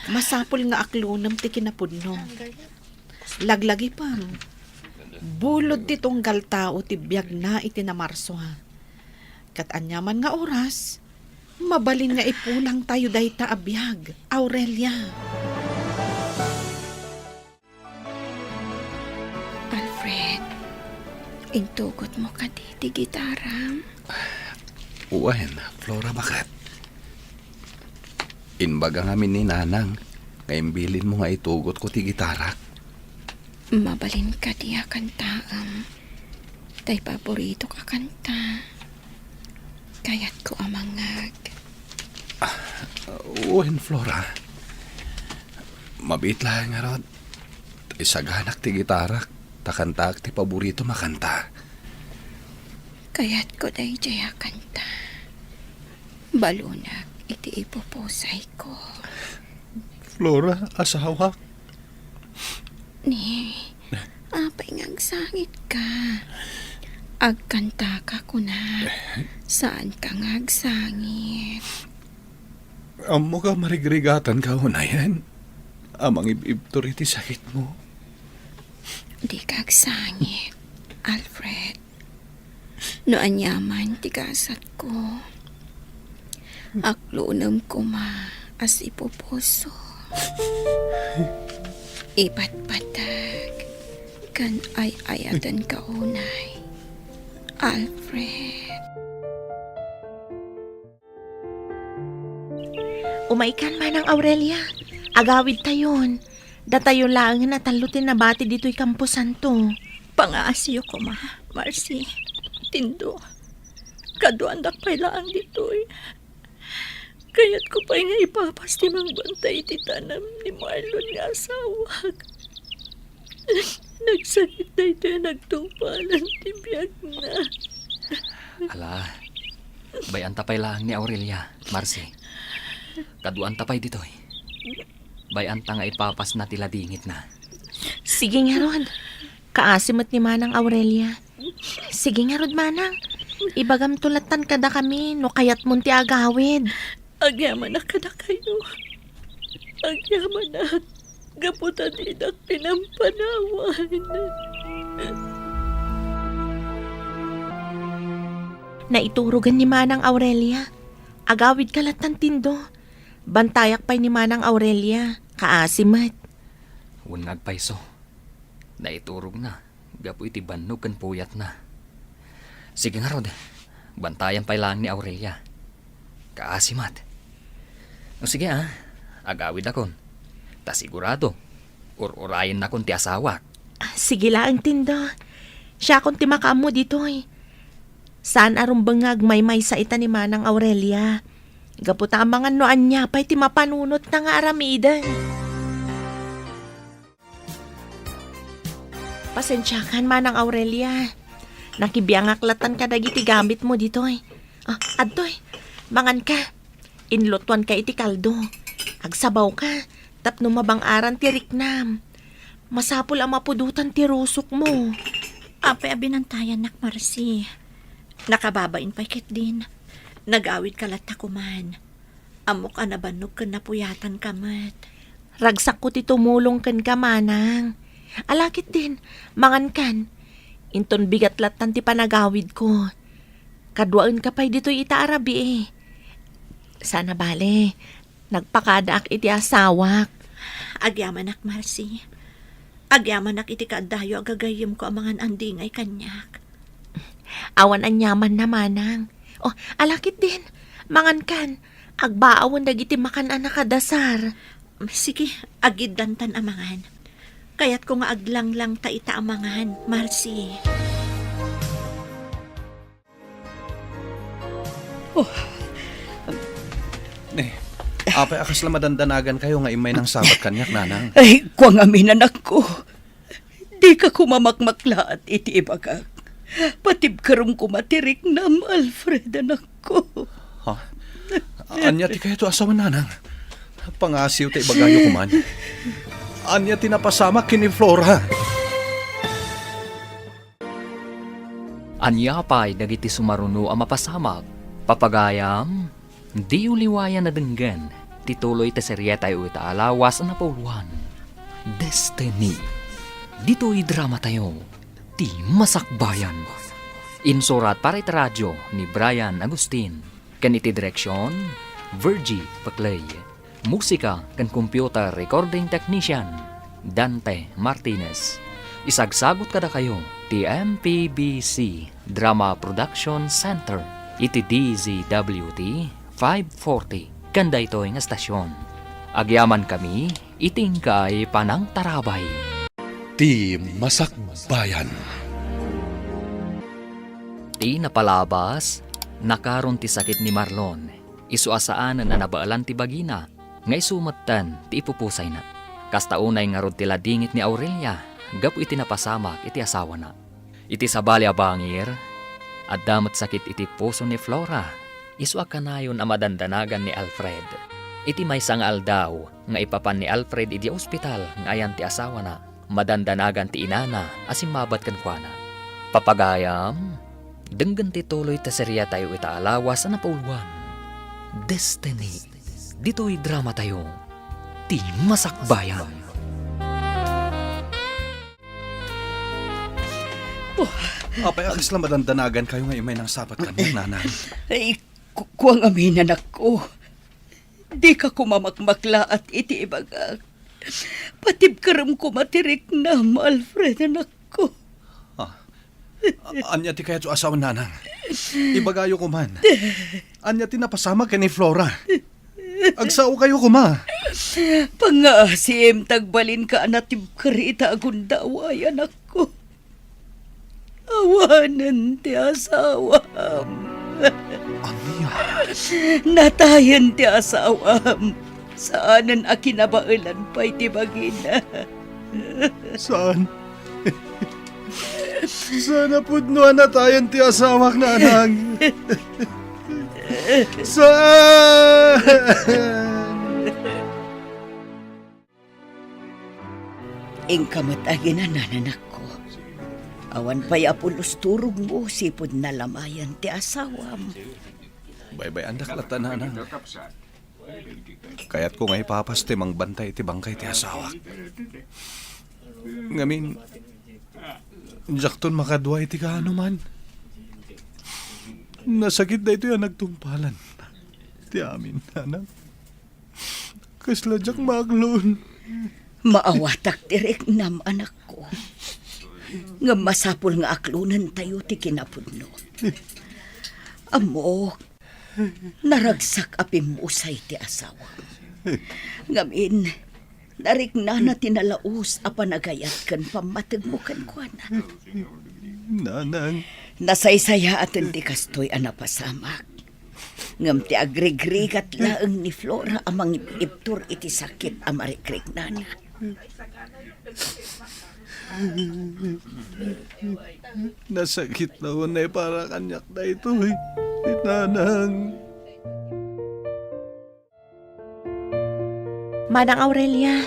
Masapul nga aklonem ti kinapudno. Laglagipem. Bulod ti tunggal tao ti biagna iti Namarso, ha. Ket aniaman nga oras, mabalin nga ipulangtayo dayta a biag, Aurelia. Alfred, intugotmo kadi ti gitaram? Wen, Flora, baket. Imbaga ngamin ni Nanang nga imbilinmo nga itugotko ti gitarak. Mabalin kadi a kantaem tay paboritok a kanta? Kayatko a mangngeg. Wen, Flora. Mabiit laeng ngarud. Isaganak ti gitarak, ta kantaak ti paboritom a kanta. Kayatko daydiay a kanta. Balunak iti ipupusayko. Flora, asawak. Ni, apay nga agsangitka? Agkantaka, kunak. Saanka nga agsangit. Ammok a marigrigatanka unayen a mangib-ibtur iti sakitmo. Dika agsangit, Alfred. No aniaman ti gasatko, aklunem koma a sipupuso. Ipatpateg ken ay-ayatenka unay, Alfred. Umaykan, Manang Aurelia. Agawidtayon. Datayo laengen a tallo ti nabati ditoy kamposanto. Pangaasiyo koma, Marcy. Tindo, kaduaandak pay laeng ditoy. Kayatko pay nga ipapas ti mangbantay iti tanem ni Marlon nga asawak. Nagsakit daytoy a nagtungpalan ti biagna. Ala, bay-anta pay laeng ni Aurelia, Marcy. Kaduaanta pay ditoy. Bay-anta nga ipapasna ti ladingitna. Sige ngarud. Kaasi met ni Manang Aurelia. Sige ngarud, Manang. Ibagamto lattan kadakami no kayatmon ti agawid. Agyamanak kadakayo. Agyamanak. Gapu ta didak pinampanawan. Naiturogen ni Manang Aurelia. Agawidka lattan, Tindo. Bantayak pay ni Manang Aurelia. Kaasi met. Wen nga agpayso. Naiturogna gapu iti bannog ken puyatna. Sige ngarud, bantayan pay laeng ni Aurelia. Kaasi met. O sige, a, agawidakon. Ta sigurado, ur-urayennakon ti asawak. Sige laeng, Tindo. Siakon ti makaammo ditoy. Saan a rumbeng nga agmaymaysa ita ni Manang Aurelia. Gapu ta amangan no ania pay ti mapanunotna nga aramiden. Pasensiakan, Manang Aurelia. Nakibiangak lattan kadagiti gamitmo ditoy. Ah, adtoy, manganka. Inlutoanka iti kaldo. Agsabawka, tapno mabang-aran ti riknam. Masapul a mapudotan ti rusokmo. Apay a binantayannak, Marcy? Nakababain pay ketdin. Nagawidka latta koman. Ammok a nabannog ken napuyatanka met. Ragsakko ti tumulong kenka, Manang. Ala ketdin, mangankan. Inton bigat lattan ti panagawidko. Kaduaenka pay ditoy ita a rabii. Saan a bale, nagpakadaak iti asawak. Agyamanak, Marcy. Agyamanak iti kaaddayo a gagayyemko a mangan-andingay kaniak. Awan aniamanna, Manang. O, ala ketdin, mangankan. Agbaawen dagiti makan a nakadasar. Sige, agiddantan a mangan. Kayatko nga aglanglang ta ita a mangan, Marcy. Oh. Ne, apay a kasla madandanagankayo nga immay nangsabat kaniak, Nanang? Ay, kua ngamin, anakko. Dika koma makmaklaat iti ibagak. Patibkerem koma ti riknam, Alfred, anakko. Ha? Ania ti kayatyo a sawen, Nanang? Pangasiw ta ibagayo koman. Ania ti napasamak ken ni Flora? Ania pay dagiti sumaruno a mapasamak, papagayam? Diyo liwayan a denggen ti tuloy ti serietayo ita a lawas a napauluan, Destiny. Ditoy dramatayo, Ti Masakbayan. Insurat para iti radio ni Brian Agustin. Ken iti direksion, Virgie Paclay. Musika ken computer recording technician, Dante Martinez. Isagsagut kadakayo ti M P B C Drama Production Center iti D Z W T five forty ken daytoy nga estasion. Agyamankami iti inkay panangtarabay. Ti Masakbayan. Ti napalabas, nakaron ti sakit ni Marlon. Isu a saanen a nabaelan ti bagina, nga isu metten ti ipupusayna. Kasta unay ngarud ti ladingit ni Aurelia gapu iti napasamak iti asawana. Iti sabali a bangir, adda met sakit iti puso ni Flora, isu a kanayon a madandanagan ni Alfred. Iti maysa nga aldaw nga ipapan ni Alfred idiay ospital nga ayan ti asawana, madandanagan ti inana a simmabat kenkuana. Papagayam, denggen ti tuloy ti seriatayo ita a lawas a napauluan, Destiny. Ditoy dramatayo, Ti Masakbayan. Oh. Apay a kasla madandanagankayo nga immay nangsabat kaniak, Nanang? Ay, ku-, kua ngamin, anakko. Dika koma makmaklaat iti ibagak. Patibkerem koma ti riknam, Alfred, anakko. Ah. A-, ania ti kayatyo a sawen, Nanang? Ibagayo koman. Ania ti napasamak ken ni Flora? Agsaokayo koma. Pangngaasim ta agbalinka a natibker ita a gundaway, anakko. Awanen ti asawam. Ania? Natayen ti asawam. Saanen a kinabaelan pay ti bagina. Saan? Saan a pudno a natayen ti asawak, Nanang? Saan? Inka met aginan, anakko. Awan pay a pulos turogmo sipud nalamayan ti asawam. Baybay-andak latta, Nanang. Kayatko nga ipapas ti mangbantay iti bangkay ti asawak. Ngamin, diakton makadua iti kaanoman. Nasakit daytoy a nagtungpalan ti amin, Nanang. Kasla diak maaklon. Maawatak ti riknam, anakko. Ngem masapul nga aklonentayo ti kinapudno. Ammok, naragsak a pimmusay ti asawam. Ngamin, nariknana ti nalaus a panagayat ken pammategmo kenkuana. Nanang. Nasaysayaaten ti kastoy a napasamak. Ngem ti agrigrigat laeng ni Flora a mangib-ibtur iti sakit a marikriknana. Nasakit la unay para kaniak daytoy, Nanang. Manang Aurelia,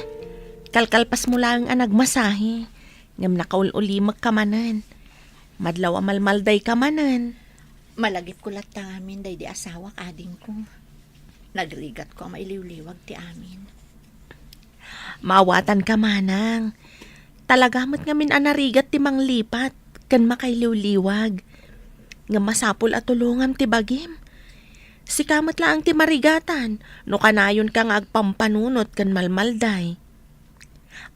kalkalpasmo laeng a nagmasahe, ngem nakaul-ulimekka manen. Madlaw a malmaldayka manen. Malagipko latta ngamin daydi asawak, adingko. Nagrigatko a mailiwliwag ti amin. Maawatanka, manang. Talaga met ngamin a narigat ti manglipat ken makailiwliwag. Ngem masapul a tulongam ti bagim. Sika met laeng ti marigatan no kanayonka nga agpampanunot ken malmalday.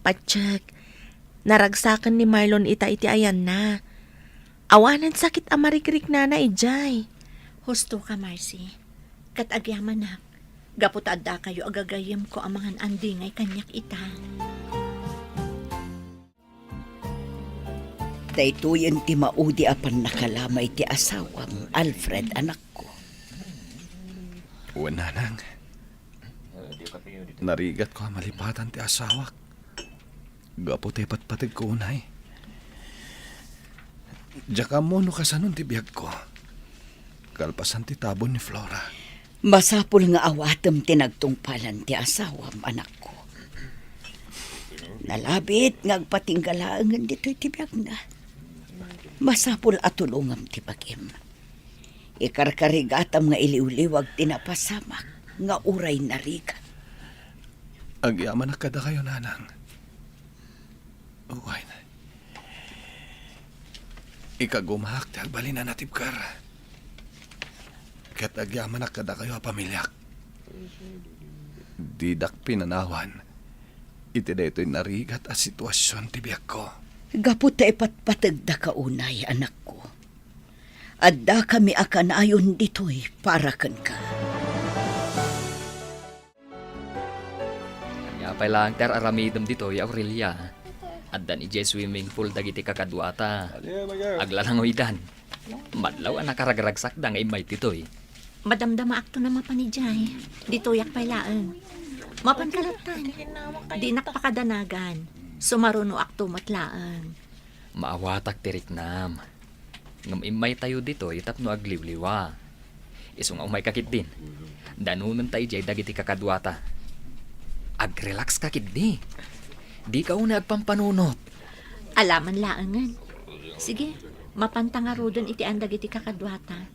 Patiek, naragsaken ni Marlon ita iti ayanna. Awanen sakit a marikriknana idiay. Husto ka, Marcy. Ket agyamanak, gapu ta addakayo a gagayyemko a mangan-andingay kaniak ita. Daytoyen ti maudi a pannakalamay ti asawam, Alfred, anakko. Wen, Nanang. Narigatko a malipatan ti asawak gapu ta ipatpategko unay. Diak ammo no kasanon ti biagko kalpasan ti tabon ni Flora. Masapul nga awatem ti nagtungpalan ti asawam, anakko. Nalabit nga agpatingga laengen ditoy ti biagna. Masapul a tulongam ti bagim. Ikarkarigatam nga iliwliwag ti napasamak nga uray narigat. Agyamanak kadakayo, Nanang. Wen, Ikagumaak ti agbalin a natibker. Ket agyamanak kadakayo a pamiliak. Didak pinanawan iti daytoy narigat a situasion ti biagko. Gapu ta ipatpategdaka unay, anakko. Addakami a kanayon ditoy para kenka. Ania pay laeng ti ar-aramidem ditoy, Aurelia? Addan idiay swimming pool dagiti kakaduata. Aglalangoydan. Madlaw a nakaragragsakda nga immay ditoy. Madamdamaakto a mapan idiay. Ditoyak pay laeng. Mapan kalattan. Dinak pakadanagan. Sumarunoakto met laeng. Maawatak ti riknam. Ngem immaytayo ditoy tapno agliwliwa. Isu nga umayka ketdin, danonenta idiay dagiti kakaduata. Agrelaxka ketdi. Dika unay agpampanunot. Alaman laengen. Sige, mapanta ngaruden iti an dagiti kakaduata.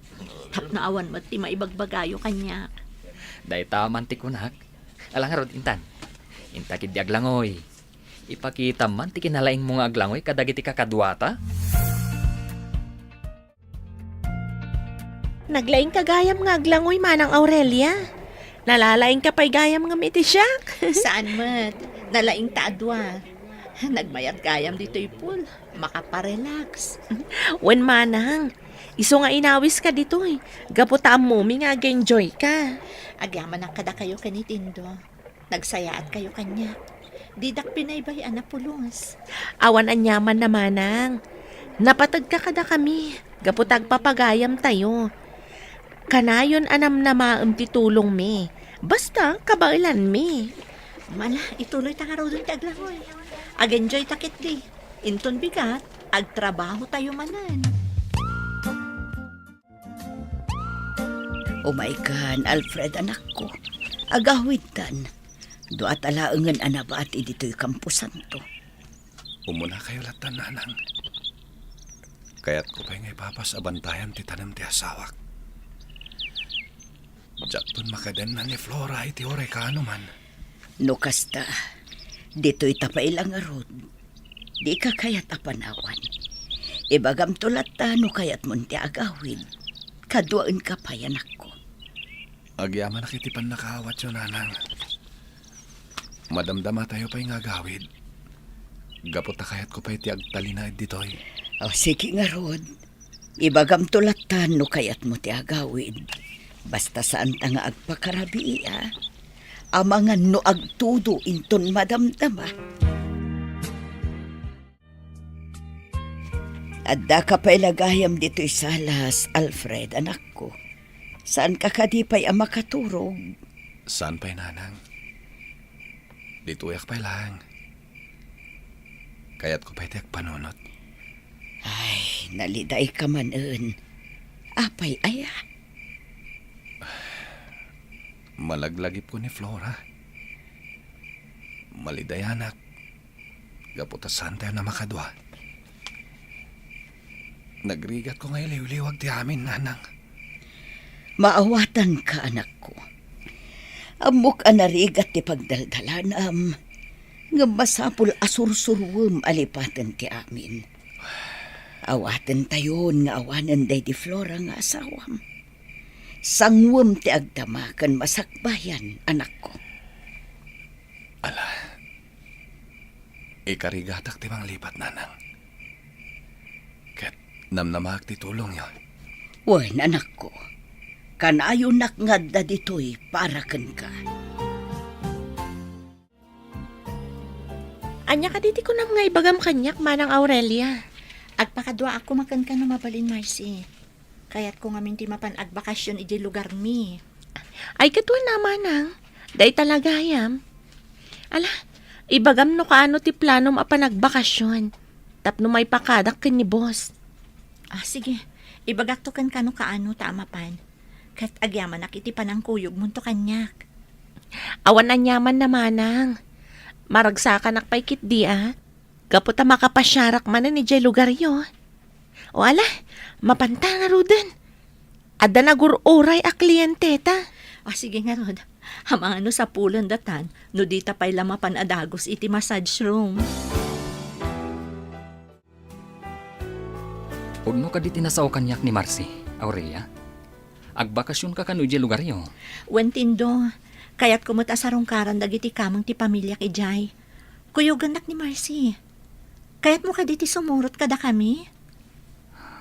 Tapno awan met ti maibagbagayo kaniak. Dayta man ti kunak. Ala ngarud, intan. Inta ketdi aglangoy. Ipakitam man ti kinalaingmo nga aglangoy kadagiti kakaduata. Naglaingka gayam nga aglangoy, Manang Aurelia. Nalalaingka pay gayam ngem iti siak. Saan met. Nalaingta a dua. Nagmayat gayam ditoy pool. Makaparelax. Wen, Manang. Isu nga inawiska ditoy. Gapu ta ammomi nga ag-enjoyka. Agyamanak kadakayo ken ni Tindo. Nagsayaatkayo kaniak. Didak pinaybay a napulos. Awan aniaman a, Manang. Napategka kadakami gapu ta agpapagayamtayo. Kanayon a namnamaem ti tulongmi. Basta, kabaelanmi. Ala, ituloyta ngaruden ti aglangoy. Ag-enjoyta ketdi. Inton bigat, agtrabahotayo manen. Umaykan, Alfred, anakko. Agawidtan. Duata laengen a nabati ditoy kamposanto. Umunakayo lattan, Nanang. Kayatko pay nga ipapas a bantayan ti tanem ti asawak. Diakton makadenna ni Flora iti orekano man. No kasta, ditoyta pay la ngarud. Dika kayat a panawan. Ibagamto latta no kayatmon ti agawid. Kaduaenka pay, anakko. Agyamanak iti pannakaawatyo, Nanang. Madamdamatayo pay nga agawid. Gapu ta kayatko pay ti agtalinaed ditoy. O, sige ngarud. Ibagamto latta no kayatmo ti agawid. Basta saanta nga agpakarabii, a. Amangan no agtudo inton madamdama. Addaka pay la gayam ditoy salas, Alfred, anakko. Saanka kadi pay a makaturog? Saan pay, Nanang. Ditoyak pay laeng. Kayatko pay ti agpanunot. Ay, nalidayka manen. Apay aya? Malaglagipko ni Flora. Malidayanak. Gapu ta saantayo a makadua. Nagrigatko nga iliwliwag ti amin, Nanang. Maawatanka, anakko. Ammok a narigat ti pagdaldalanam, ngem masapul a sursuruem a lipaten ti amin. Awatentayon nga awanen daydi Flora nga asawam. Sanguem ti agdama ken masakbayan, anakko. Ala, ikarigatak ti manglipat, Nanang. Ket namnamaak ti tulongyo. Wen, anakko, kanayonak nga adda ditoy para kenka. Ania kadi ti kunam nga ibagam kaniak, Manang Aurelia? Agpakaduaak koma kenka no mabalin, Marcy. Kayatko ngamin ti mapan agbakasyon idiay lugarmi. Ay, ket wen a, Manang. Dayta la gayam. Ala, ibagam no kaano ti planom a panagbakasyon tapno maipakadak ken ni boss. Ah, sige. Ibagakto kenka no kaano ta a mapan. Ket agyamanak iti panangkuyogmonto kaniak. Awan aniaman a, Manang. Maragsakanak pay ketdi a. Gapu ta makapasiarak manen idiay lugaryo. O ala, mapanta ngaruden. Adda nagur-uray a klienteta. Ah, sige ngarud. Amangan no sapulendatan no dita pay la mapan a dagus iti massage room. Pudno kadi ti nasao kaniak ni Marcy, Aurelia? Agbakasionka kano idiay lugaryo? Wen, Tindo, kayatko met a sarungkaran dagiti kameng ti pamiliak idiay. Kuyogennak ni Marcy. Kayatmo kadi ti sumurot kadakami?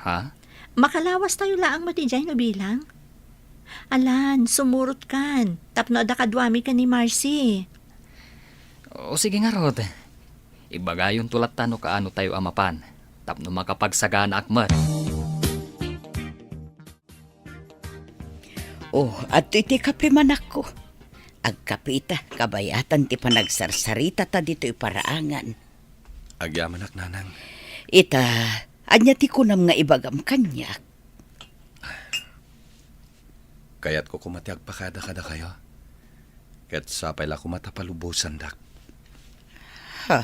Ha? Makalawastayo laeng met idiay no bilang. Alan, sumurotkan, tapno adda kaduami ken ni Marcy. O sige ngarud. Ibagayonto latta no kaanotayo a mapan, tapno makapagsaganaak met. Oh, adtoy ti kape, manakko. Agkapeta, kabayatan ti panagsarsarita ditoy paraangan. Agyamanak, nanang. Ita, ania ti kunam nga ibagam kaniak? Kayatko koma ti agpakada kadakayo. Ket sapay la koma ta palubosandak. Ha?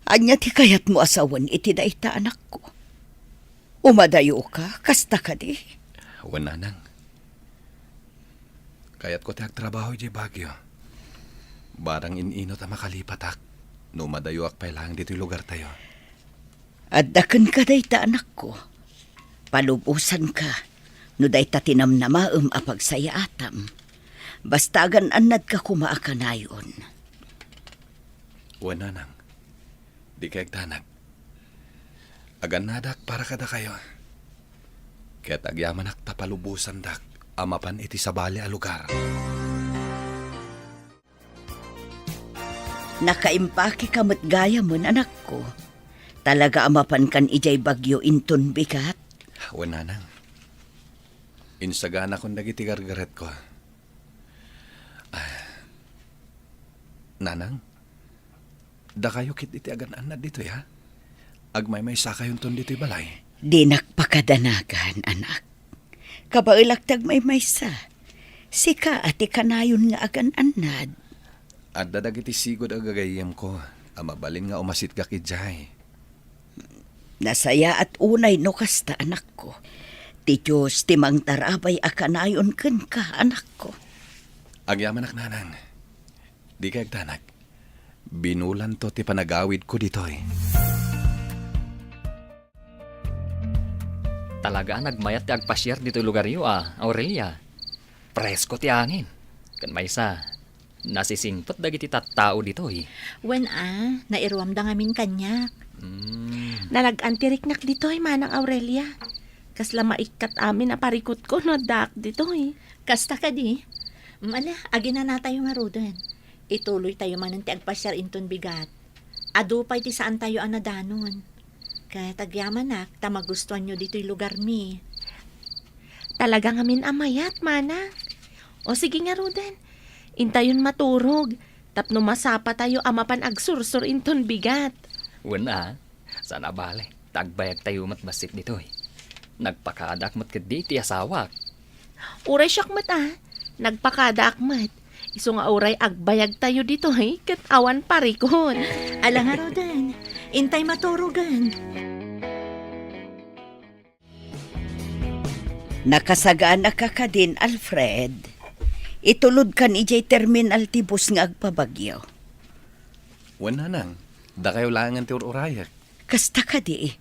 Ania ti kayatmo a sawen iti dayta, anakko? Umadayoka, kasta kadi? Wen, nanang. Kayatko ti agtrabaho idiay Baguio. Barang in-inut a makalipatak, no umadayoak pay laeng ditoy lugartayo. Adda kenka dayta, anakko. Palubosanka no dayta ti namnamaem a pagsayaatam. Basta agan-annadka koma a kanayon. Wen, nanang. Dika agdanag. Agannadak para kadakayo. Ket agyamanak ta palubosandak a mapan iti sabali a lugar. Nakaimpakeka met gayamen, anakko. Talaga a mapankan idiay Baguio inton bigat? Wen, nanang. Insaganakon dagiti gargaretko. Ah, nanang, dakayo ket iti agan-annad ditoy, ha? Agmaymaysakayonton ditoy balay. Dinak pakadanagan, anak. Kabaelak ti agmaymaysa. Sika a ti kanayon nga agan-annad. Adda dagiti sigud a gagayyemko a mabalin nga umasitgak idiay. Nasayaat unay no kasta, anakko. Ti Dios ti mangtarabay a kanayon kenka, anakko. Agyamanak, nanang. Dika agdanag. Binulanto ti panagawidko ditoy. Talaga a nagmayat ti agpasiar ditoy lugaryo a, Aurelia. Presko ti angin. Ken maysa, nasisingpet dagiti tattao ditoy. Wen a, nairuamda ngamin kaniak. Mm. Nalag-an ti riknak ditoy, Manang Aurelia. Kasla maikkat amin a parikutko no addaak ditoy. Kasta kadi? Mala, aginanatayo ngaruden. Ituloytayo manen ti agpasiar inton bigat. Adu pay ti saantayo a nadanon. Ket agyamanak ta magustuanyo ditoy lugarmi. Talaga ngamin a mayat, Manang. O sige ngaruden, intayon maturog tapno masapatayo a mapan agsursor inton bigat. Wen a, saan a bale, ta agbayagtayo met bassit ditoy. Nagpakadaak met ketdi iti asawak. Uray siak met a, nagpakadaak met. Isu nga uray agbayagtayo ditoy ket awan parikut. Ala ngaruden, intay maturogen. Nakasagaanaka kadin, Alfred? Itulodkan idiay terminal ti bus nga agpabagyo. Wen, nanang, dakayo laengen ti ur-urayek. Kasta kadi,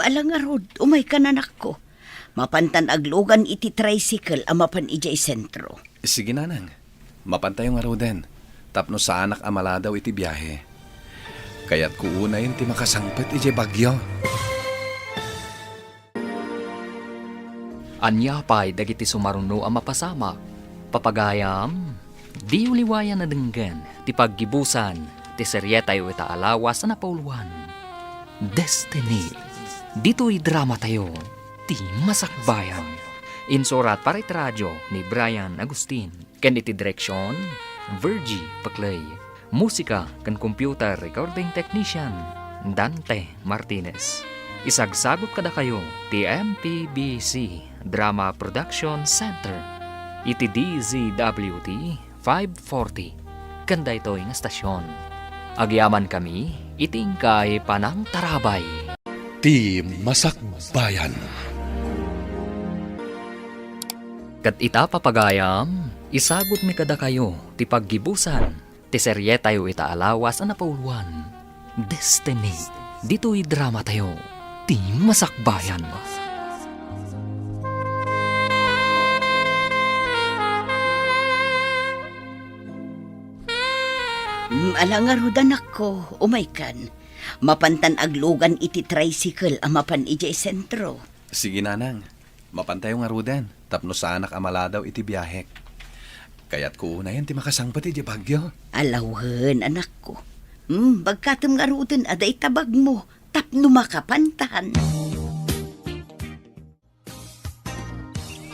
ala ngarud, umaykan, anakko. Mapantan aglugan iti tricycle a mapan idiay sentro. Sige, nanang. Mapantayo ngaruden, tapno saanak a maladaw iti biahe. Kayatko unayen ti makasangpet idiay Baguio. Ania pay dagiti sumaruno a mapasamak? Papagayam, diyo liwayan a denggen ti paggibusan ti serietayo ita a lawas a napauluan, Destiny. Ditoy dramatayo, Ti Masakbayan. Insurat para iti radio ni Brian Agustin. Ken iti direksion, Virgie Paclay. Musika ken computer recording technician, Dante Martinez. Isagsagut kadakayo ti M P B C Drama Production Center iti D Z W T five forty ken daytoy nga stasyon. Agyamankami iti inkay panangtarabay. Ti Masakbayan. Ket ita, papagayam, isagutmi kadakayo ti paggibusan ti serietayo ita a lawas a napauluan, Destiny. Ditoy dramatayo, ti masakbayan. Mm, ala ngarud, anakko, umaykan. Mapantan aglugan iti tricycle a mapan idiay sentro. Sige, nanang. Mapantayo ngaruden, tapno saanak a maladaw iti biahek. Kayatko unayen ti makasangpet idiay Baguio. Ala wen, anakko. Hmm, bagkatem ngaruden a dayta bagmo tapno makapantan.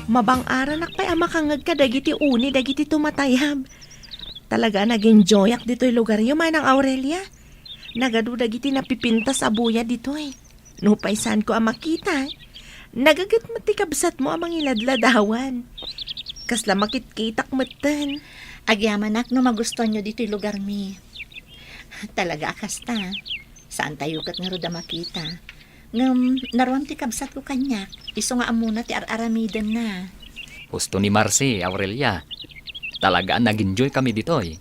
Mabang-aranak pay a makangeg kadagiti uni dagiti tumatayab. Talaga a nag-enjoyak ditoy lugaryo, Manang Aurelia. Nagadu dagiti napipintas a buya ditoy. Nupay saanko a makita, nagaget met ti kabsatmo a mangiladladawan. Kasla makitkitak metten. Agyamanak no magustuanyo ditoy lugarmi. Talaga a kasta. Saantayo ket ngarud a makita. Ngem naruam ti kabsatko kaniak, isu nga ammona ti ar-aramidenna. Husto ni Marcy, Aurelia. Talaga a nag-enjoy kami ditoy.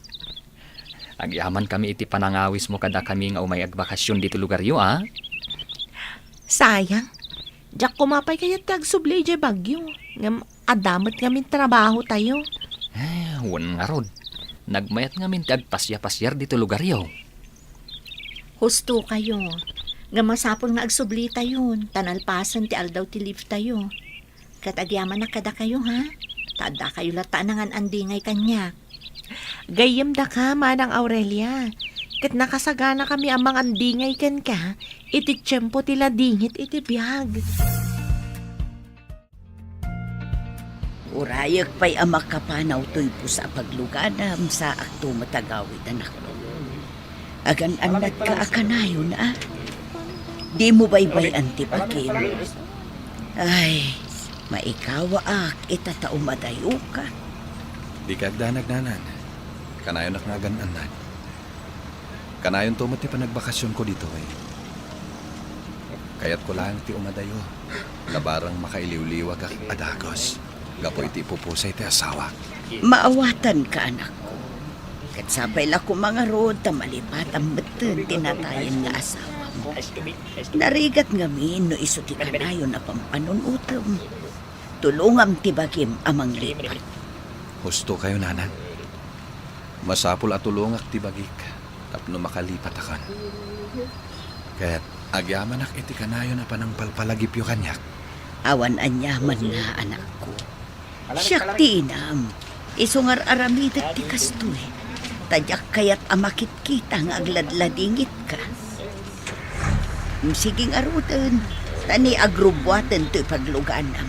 Agyamankami iti panangawismo kadakami nga umay agbakasyon ditoy lugaryo, a? Sayang. Diak koma pay kayat ti agsubli idiay Baguio. Ngem adda met ngamin trabahotayo. Eh, wen ngarud. Nagmayat ngamin ti agpasiapasiar ditoy lugaryo. Hustokayo. Ngem masapul nga agsublitayon, ta nalpasen ti aldaw ti leave tayo. Ket agyamanak kadakayo, ha? Ta addakayo latta a nangan-andingay kaniak. Gayyemdaka, Manang Aurelia. Ket nakasaganakami a mangandingay kenka iti tiempo ti ladingit iti biag. Urayek pay a makapanaw toy pusa a pagluganam, saakto met agawid, anakko. Agan-annadka a kanayon, a? Dimo baybay-an ti bagim. Ay, maikawaak ita ta umadayoka. Dika agdanag, nanang. Kanayonak nga agan-annad. Kanayonto met ti panagbakasionko ditoy. Kayatko laeng ti umadayo. Labarang makailiwliwagak a dagus gapu iti ipupusay ti asawak. Maawatanka, anakko. Ket sapay la koma ngarud ta malipatam metten ti natayen nga asawam. Narigat ngamin no isu ti kanayon a pampanunotem. Tulongam ti bagim a manglipat. Hustokayo, nanang. Masapul a tulongak ti bagik tapno makalipatakon. Ket agyamanak iti kanayon a panangpalpalagipyo kaniak. Awan aniamanna, anakko. Siak ti inam. Isu nga ar-aramidek ti kastoy. Ta diak kayat a makitkita nga agladladingitka. Sige ngaruden, ta ni agrubbuaten toy pagluganam.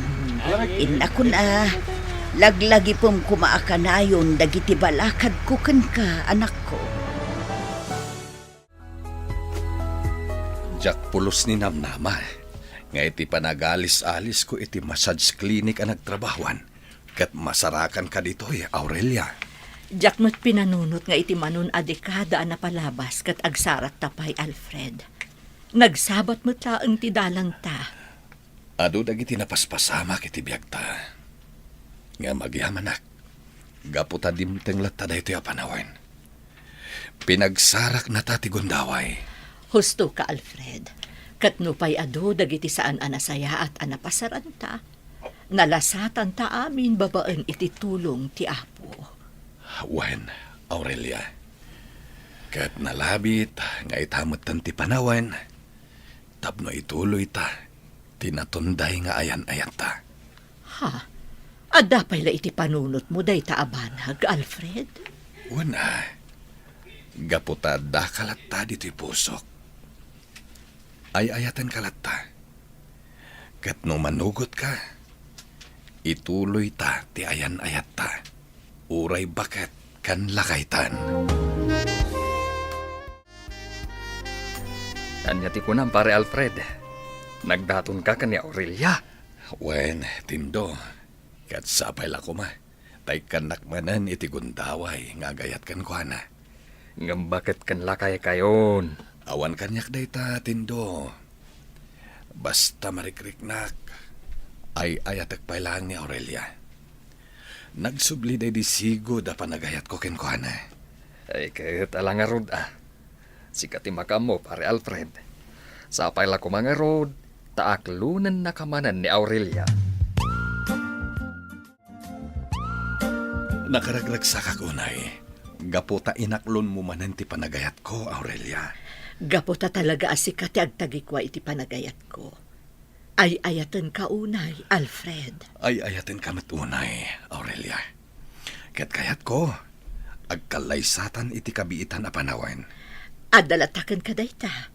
Innakon a, laglagipem koma a kanayon dagiti balakadko kenka, anakko. Diak pulos ni namnama nga iti panagalis-alisko iti massage clinic a nagtrabahoan, ket masarakanka ditoy, Aurelia. Diak met pinanunot nga iti manon a dekada a napalabas ket agsarakta pay, Alfred. Nagsabat met laeng ti dalanta. Adu dagiti napaspasamak iti biagta. Ngem agyamanak, gapu ta dimteng latta daytoy a panawen. Pinagsaraknata ti gundaway. Hustoka, Alfred. Ket nupay adu dagiti saan a nasayaat a napasaranta, nalasatanta amin babaen iti tulong ti Apo. Wen, Aurelia. Ket nalabit nga ita metten ti panawen tapno ituloyta ti natunday nga ayan-ayatta. Ha? Adda pay la iti panunotmo dayta a banag, Alfred? Wen a, gapu ta addaka latta ditoy pusok. Ay-ayatenka latta. Ket no manugotka, ituloyta ti ayan-ayatta. Uray baket ken lakaytan. Ania ti kunam, Pare Alfred? Nagdatonka ken ni Aurelia? Wen, Tindo. Ket sapay la koma, ta ikkannak manen iti gundaway nga agayat kenkuana. Ngem baket ken lakaykayon? Awan kaniak dayta, Tindo. Basta marikriknak, ay-ayatek pay laeng ni Aurelia. Nagsubli daydi sigud a panagayatko kenkuana. Ay, ket ala ngarud a. Sika ti makaammo, Pare Alfred. Sapay la koma ngarud, ta aklonennaka manen ni Aurelia. Nakaragragsakak unay, gapu ta inaklonmo manen ti panagayatko, Aurelia. Gapu ta talaga a sika ti agtagikua iti panagayatko. Ay-ayatenka unay, Alfred. Ay-ayatenka met unay, Aurelia. Ket kayatko, agkallaysatan iti kabiitan a panawen. Adda latta kenka dayta.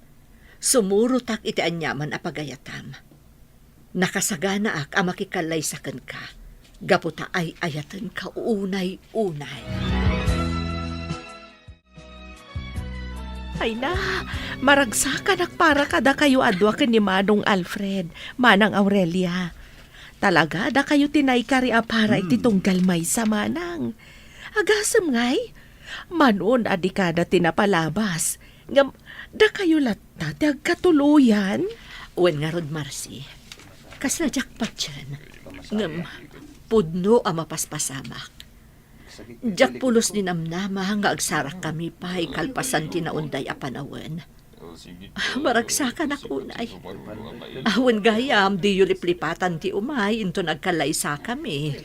Sumurotak iti aniaman a pagayatam. Nakasaganaak a makikallaysa kenka, gapu ta ay-ayatenka unay-unay. Ay na, maragsakanak para kadakayo a dua ken ni Manong Alfred, Manang Aurelia. Talaga, dakayo ti naikari a para iti Hmm. tunggal maysa, Manang. Agasem ngay, manon a dekada ti napalabas, ngem dakayo latta ti agkatuloyan? Wen ngarud, Marcy, kasla diak patien, ngem pudno a mapaspasamak. Diak pulos ni namnama nga agsarakkami pay kalpasan ti naunday a panawen. Ah, maragsakanak unay. Awan gayam, diyo liplipatan ti umay inton agkallaysakami.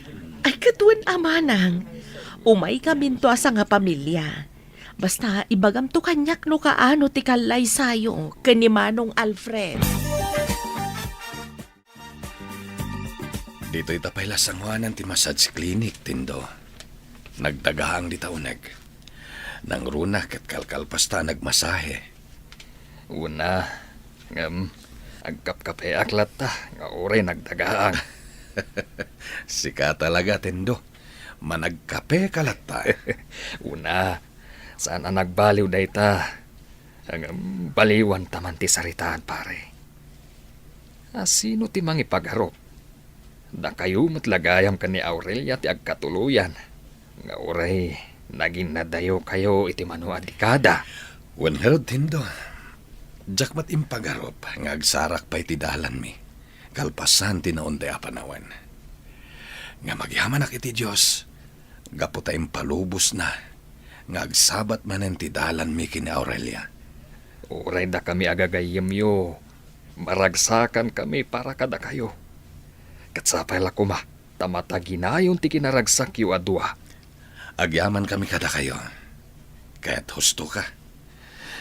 Ay, ket wen a, Manang. Umaykaminto a sangapamilia. Basta, ibagamto kaniak no kaano ti kallaysayo ken ni Manong Alfred. Ditoy ta pay la sangoanan ti massage clinic, Tindo. Nagdagaang dita uneg. Nangruna ket kalkalpasta a nagmasahe. Una, ngem, agkapkapeak latta nga uray nagdagaang. Sika talaga, Tindo. Managkape ka latta. Una, saan a nagbaliw dayta. Ngem baliwan ta man ti saritaan, pare. A sino ti mangipagarup? Dakayo met la gayam ken ni Aurelia ti agkatuloyan, nga uray naginnadayokayo iti mano a dekada. Wen ngarud, Tindo, diak met impagarup nga agsarak pay ti dalanmi, kalpasan ti naunday a panawen. Ngem agyamanak iti Dios, gapu ta impalubosna nga agsabat manen ti dalanmi ken ni Aurelia. Uray dakami a gagayyemyo, maragsakankami para kadakayo. Ket sapay la koma ta mataginayon ti kinaragsakyo a dua. Agyamankami kadakayo. Ket hustoka.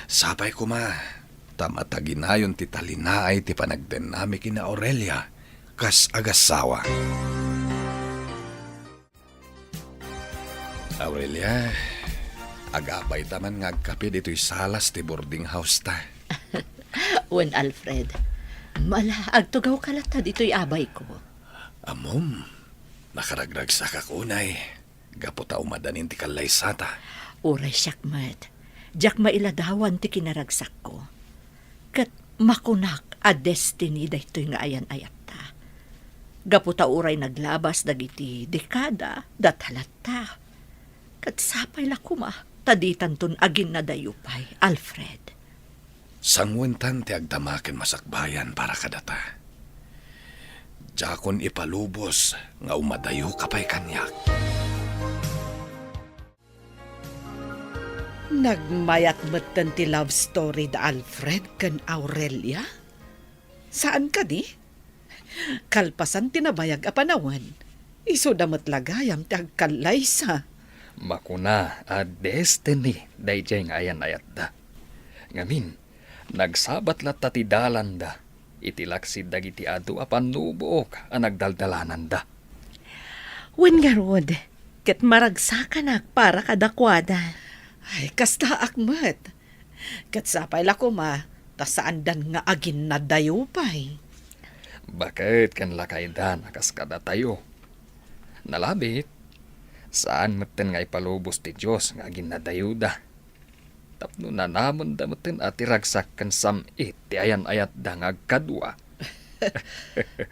Sapay koma ta mataginayon ti talinaay ti panagdennami ken ni Aurelia kas agassawa. Aurelia, agapayta man nga agkape ditoy salas ti boarding house ta. Wen, Alfred, mala, agtugawka latta ditoy abayko. Ammom, nakaragragsakak unay, gapu ta umadanin ti kallaysata. Uray siak met, diak mailadawan ti kinaragsakko. Ket makunak a destiny daytoy nga ayan-ayatta. Gapu ta uray naglabas dagiti dekada, data latta. Ket sapay la koma ta ditanton aginnadayo pay, Alfred. Sanguentan ti agdama ken masakbayan para kadata. Diakon ipalubos nga umadayoka pay kaniak. Nagmayat metten ti love story da Alfred ken Aurelia? Saan kadi? Kalpasan ti nabayag a panawen, isuda met la gayam ti agkallaysa. Makuna a destiny daydiay nga ayan-ayatda. Ngamin, nagsabat latta ti dalanda iti laksid dagiti adu a pannubook a nagdaldalananda. Wen ngarud, ket maragsakanak para kadakuada. Ay, kastaak met. Ket sapay la koma, ta saandan nga aginnadayo pay. Baket ken lakaydan a kas kadatayo. Nalabit, saan metten nga ipalubos ti Dios nga aginnadayoda. Tapno nanamenda metten a ti ragsak ken sam-it ti ayan-ayatda nga agkadua.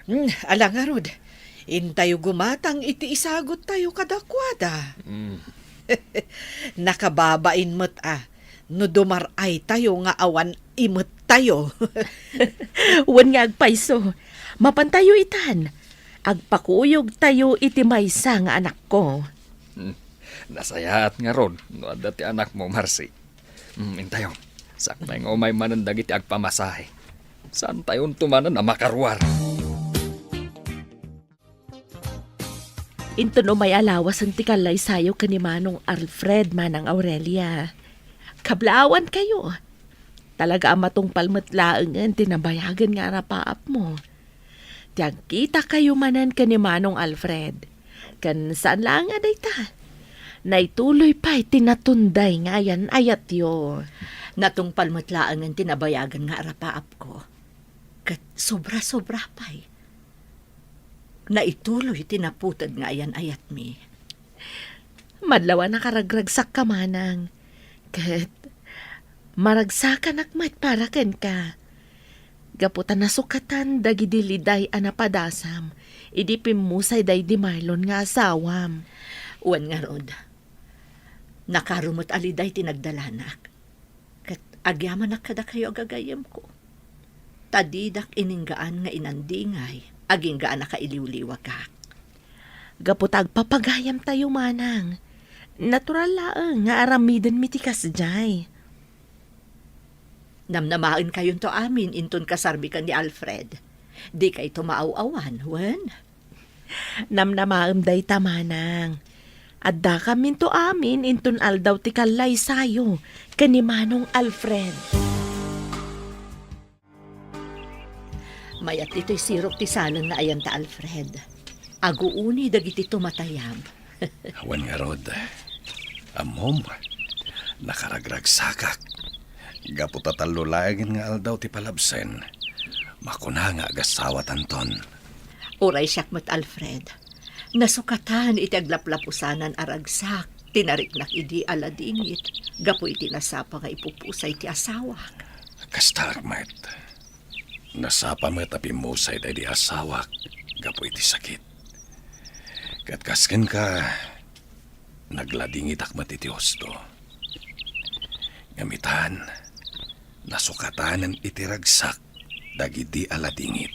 Hmm, ala ngarud, intayo gumatang iti isaguttayo kadakuada. Mm. Nakababain met a no dumar-aytayo nga awan imettayo. Wen nga agpayso, mapantayo itan. Agpakuyogtayo iti maysa nga anakko. Hmm. Nasayaat ngarud no adda ti anakmo, Marcy. Hmm, intayo. Sakbay nga umay manen dagiti agpamasahe. Saantayonto manen a makaruar. Inton umay a lawasen ti kallaysayo ken ni Manong Alfred, Manang Aurelia. Kablaawankayo. Talaga a matungpal met laengen ti nabayagen nga arapaapmo. Ti agkitakayo manen ken ni Manong Alfred. Ken saan laeng a dayta. Naituloy pay ti natunday nga ayan-ayatyo. Natungpal met laengen ti nabayagen nga arapaapko. Ket sobra-sobra pay. Naituloy ti naputed nga ayan-ayatmi. Madlaw a nakaragragsakka, Manang. Ket maragsakanak met para kenka. Gapu ta nasukatan dagidi liday a napadasam idi pimmusay daydi Marlon nga asawam. Wen ngarud, nakaro met a liday ti nagdalanak. Ket agyamanak kadakayo a gagayyemko. Ta didak ininggaan nga inandingay, agingga a nakailiwliwagak. Gapu ta agpapagayamtayo, Manang. Natural laeng nga aramidenmi ti kasdiay. Namnamaenkayonto amin inton kasarmi ken ni Alfred. Dikayto maaw-awan, wen? Namnamaem dayta, Manang. Addakaminto amin inton aldaw ti kallaysayo ken ni Manong Alfred. Mayat ditoy sirok ti saleng nga ayanta, Alfred. Aguuni dagiti tumatayab. Awan ngarud. Ammom, nakaragragsakak. Gapu ta tallo laengen nga aldaw ti palabsen, makuna nga agasawatanton. Uray siak met, Alfred. Nasukatan iti aglaplapusanan a ragsak ti nariknak idi aladingit gapu iti nasapa nga ipupusay ti asawak. Kastaak met. Nasapa met a pimmusay daydi asawak gapu iti sakit. Ket kas kenka, nagladingitak met iti husto. Ngem itan, nasukatanen iti ragsak dagidi aladingit.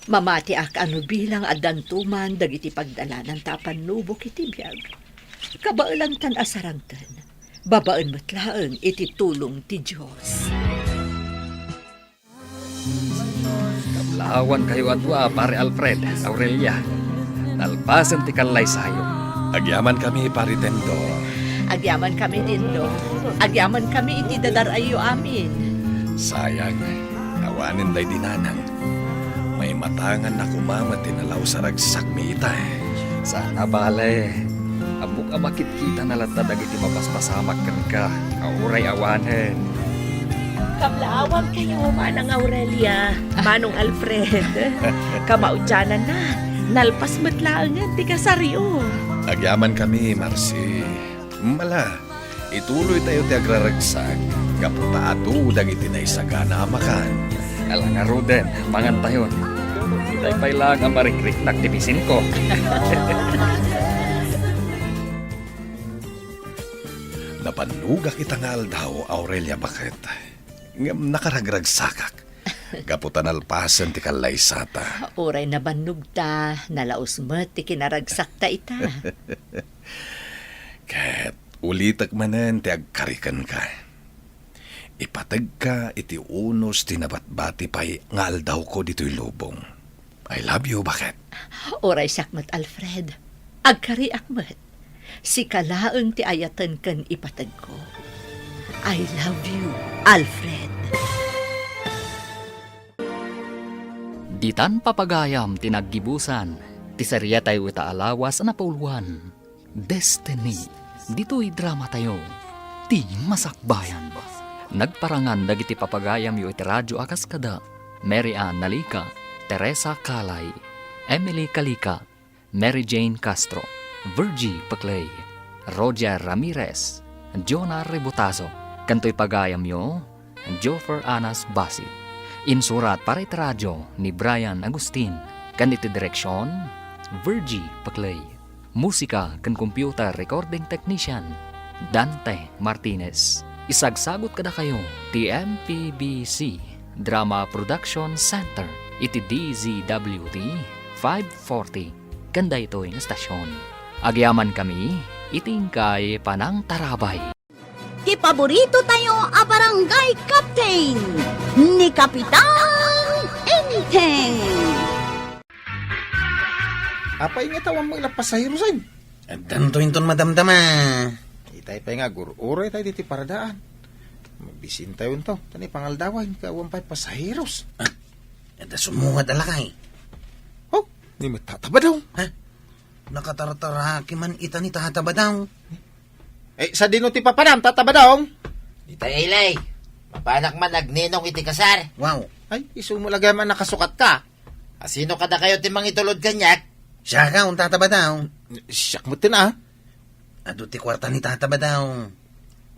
Mamatiak a no bilang addanto man dagiti pagdalananta a pannubok iti biag, kabaelantan a sarangten, babaen met laeng iti tulong ti Dios. Kablaawankayo a dua, Pare Alfred, Aurelia. Nalpasen ti kallaysayo. Agyamankami, Pare Tendo. Agyamankami, Tendo. Agyamankami iti dadar-ayyo amin. Sayang, awanen daydi nanang. Maimatanganna koma met ti nalaus a ragsakmi ita. Saan a bale. Ammok a makitkitana latta dagiti mapaspasamak kenka a uray awanen. Kablaawankayo, Manang Aurelia, Manong Alfred. Kamaudiananna, nalpas met laengen ti kasaryo. Agyamankami, Marci. Mala, ituloytayo ti agraragsak gapu ta adu dagiti naisagana a makan. Ala ngaruden, mangantayon. Itay pay laeng a marikriknak ti bisinko. Napannugak ita nga aldaw, Aurelia, baket. Ngem nakaragragsakak. Gapu ta nalpasen ti kallaysata. Uray nabannogta, nalaus met ti kinaragsakta ita. Ket ulitek manen ti agkari kenka. Ipategka iti unos ti nabatbati pay nga aldawko ditoy lubong. I love you, baket. Uray siak met, Alfred. Agkariak met. Sika laeng ti ayaten ken ipategko. I love you, Alfred. Ditan papagayam ti naggibusan ti seriatayo ita a lawas a napauluan, Destiny. Ditoy dramatayo, Ti Masakbayan. Nagparangan dagiti papagayamyo iti radyo a kas kada Mary Ann Nalica, Teresa Calay, Emily Calica, Mary Jane Castro, Virgie Peclay, Roger Ramirez, Jonah Rebotazo, ken toy pagayamyo, Joffer Anas Basit. Insurat para iti radyo ni Brian Agustin, ken iti direksion, Virgie Peclay. Musika ken computer recording technician, Dante Martinez. Isagsagut kadakayo ti M P B C Drama Production Center iti D Z W T five forty ken daytoy nga stasyon. Agyamankami iti inkay panangtarabay. Ti Paborito tayo a barangay captain, ni Kapitan Enteng. Apay nga awan met la pasaherosen? Addanto inton madamdama. Itay pay nga agur-uray tayo ditoy paradaan. Mabisin tayo into, ta ni pangaldawan, ket awan pay pasaheros. Ah, adda sumungad a lakay. Oh, ni met Tata Badong. Ha? Nakatartaraki man ita ni Tata Badong. Eh, sadino ti papanam, Tata Badong? Itay Eli, mapanak man agninong iti kasar. Wow. Ay, isu met la gayam a nakasukat ka. Asino kadakayo ti mangitulod kaniak? Siak, Tata Badong. Siak met ten, ah. Adu ti kuarta ni Tata Badong.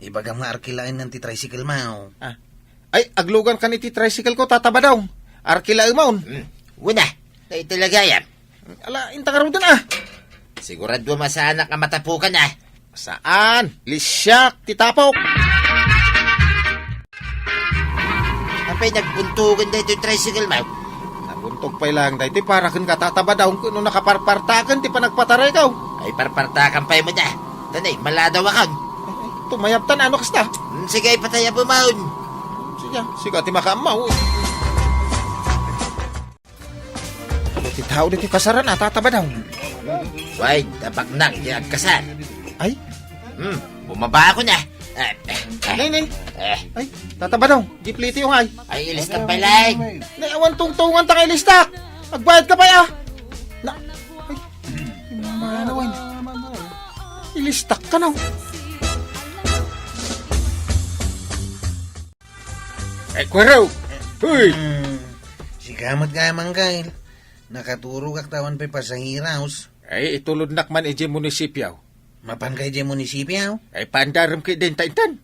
Ibagam nga arkilaennan ti tricycle mo. Ah. Ay, aglugan kan iti tricycle ko, Tata Badong. Arkilaemon. Hmm. Una, na iti lagayam. Ala, inta ngaruden, ah. Sigurado masaanak nga matapukan, ah. Saan? Lisiak ti tapok. Apay nagbuntogen daytoy tricycle mo? Nabuntog pay laeng daytoy para ken Tata Badong ket no nakaparpartaken ti panagpatarayko. Ay, parpartakan pay met, ah. Tanay, maladaw akon. Ay, ay, tumayabtan, ano kasta? Hmm, sige, ipatayabemon. Sige, sige, ti makaammo. Iti tao ditoy kasaran, ah, Tata Badong. Way, tabaknang ti agkasar. Ay? Hmm, bumaba ako na. Eh, eh, eh. Nay, nay. Eh. Ay, Tata Badong, gipliti yung ay. Ay, ilistak pay laeng. Nay, awan tungtungan ta kay ilistak. Agbayad ka pay, ah. Na, ay, manawan. Ilistak ka, no? Ay, Kuwaro! Hoy! Hmm, sika met gayam, Angkel. Nakaturogak ta awan pay pasaheros. Ay, itulodnak man idiay munisipyo. Mapan ka idiay munisipyo? Ay, paandarem kay denta intan.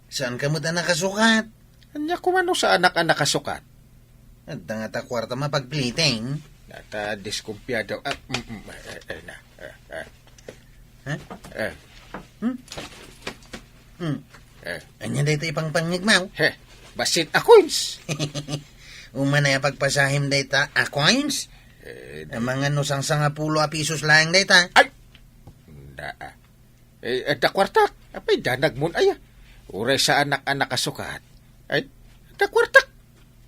Saan ka met a nakasukat? Ania koma no saanak a nakasukat? Adda ngata kuarta mapagpliting. Nata, diskumpiado. Ah, mm, mm, eh, eh, na, eh, eh. Ha? Eh. Hmm? Hmm. Eh. Ania daytoy ipangpangngeg mo? He, bassit a coins. Umanay a pagpasahem dayta a coins? Eh, di- Amangan no sangsangapulo a pisos laeng dayta. Ay! Da, ah. Eh, adda kuartak. Apay, danagmon aya. Uray saanak a nakasukat. Ay, adda kuartak.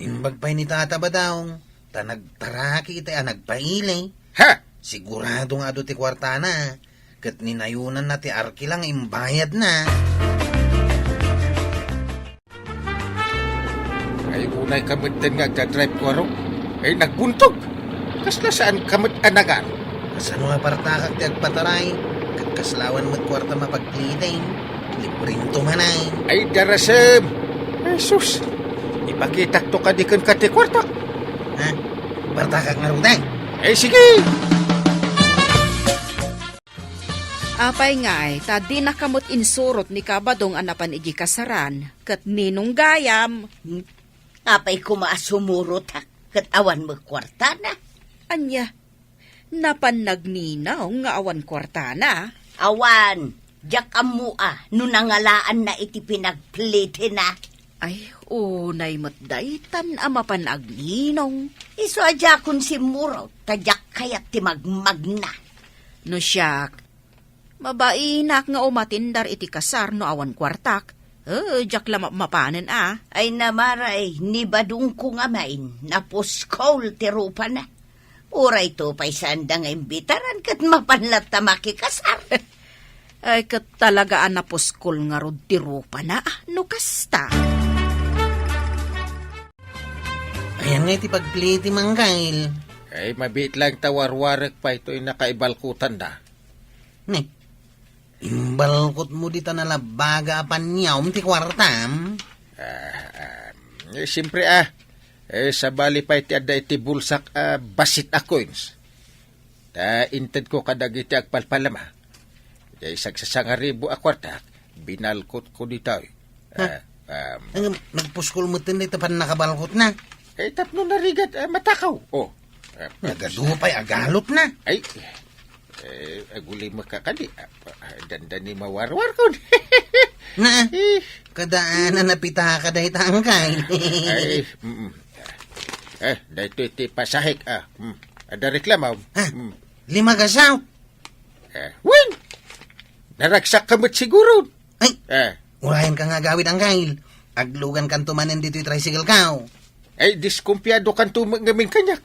Imbag pay ni Tata Badong, ta nagtaraki iti a nagpaili. Ha? Sigurado nga adu ti kuartana, ket ninayonanna ti arkila nga imbayadna. Ay, unay ka metten nga agdadrive, Kuwaro. Ay, nagbuntog. Kasla saan ka met a nagan? Kasano nga partakak ti agpataray? Ket kasla awan met kuarta mapagpliting. Librento man ay. Ay, darasem! Jesus! Ipakitak to kadi kenka ti kuartak. Ha? Partakak ngaruden? Ay, sige! Apay ngay, ta dinaka met insurot ni Kabadong a napan idiay kasaran, ket ninong gayam? Hmm? Apay koma a sumurotak, ket awan met kuartana? Ania? Napan nagninong nga awan kuartana? Awan, diak ammo a no nangalaanna iti pinagplitina. Ay, unay met daytan a mapan agninong. Isu a diakon simmurot, ta diak kayat ti magmagna. No siak, mabainak nga umatindar iti kasar no awan kuartak. Eh, diak la mapmapanen a. Ay namaray, ni Badongko nga main, napuskol ti rupana. Uray to pay saanda nga imbitaran ket mapan latta makikasar. Ay, ket talaga a napuskol ngarud ti rupana, no kasta. Ayan nga iti pagpliti, Manggail. Ay, mabiit lang ta warwarek pay toy nakaibalkutanda. Ne, imbalkutmo dita nalabbaga a paniawm ti kuartam? Ah, ah, eh, siyempre, ah. Eh, sabali pay ti adda iti bulsak a bassit a coins. Ta intedko kadagiti agpalpalama. Diay sagsasangaribu a kuartak, binalkotko ditoy. Ha? Ah, um, Ang nagpuskol metten dayta pannakabalkotna. Eh, tapno narigat, ah, matakaw. Oh. Ah, Nagadu pay agalotna. Ay, eh, aguli makakadi. Ah, ah, dandani mawarwar ko. Na, Eh. Kadaan a napitaka dayta, Angkay. Ay, mm, mm. Eh, daytoy ti pasahek, ah. Mm. Adda reklamo. Ha? Mm. Lima ka sao? Eh, wen! Naragsak ka met siguro. Ay, Eh. Urayenka nga agawid, Angkel. Aglugankanto manen ditoy tricycle-ko. Ay, diskumpiadokanto met ngamin kaniak.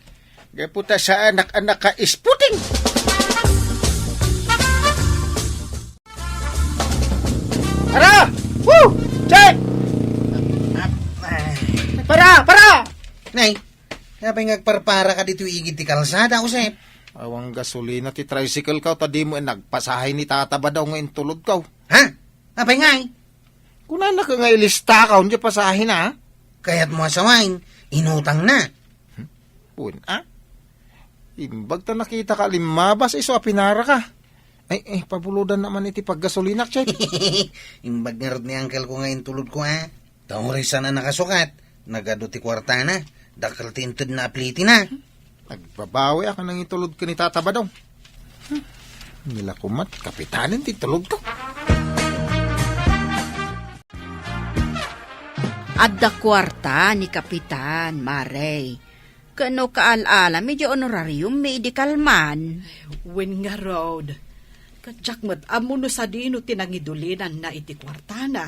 Gapu ta saanak a naka-isputing. Para! Woo! Check! Para! Para! Nay, apay nga agparparaka ditoy igid ti kalsada, Josep? Awan gasolina ti tricycle-ko, ta dimo nagpasahe ni Tata Badong nga intulodko. Ha? Apay ngay? Kunanaka nga ilistakon ti pasahena, a? Kayatmo a sawen, inutangna. Hmm? Wen, a? Imbag ta nakitaka limmabas isu a pinaraka. Ay, eh, pabulodanna man iti paggasolinak, Chet. Imbag ngarud ni angkelko nga intulodko, a? Ta uray saan a nakasukat, nagadu ti kuartana, dakkel ti intedna a plitina. Agbabawiak a nangitulod ken ni Tata Badong. Hmm. Nila kumat, kapitanen ti tulodko. Adda kuarta ni Kapitan, Mare. Ken no kaal-alam, idiay honorarium mi idi kalman. Wen ngarud, ket diak met ammo no sadino ti nangidulinanna iti kuartana.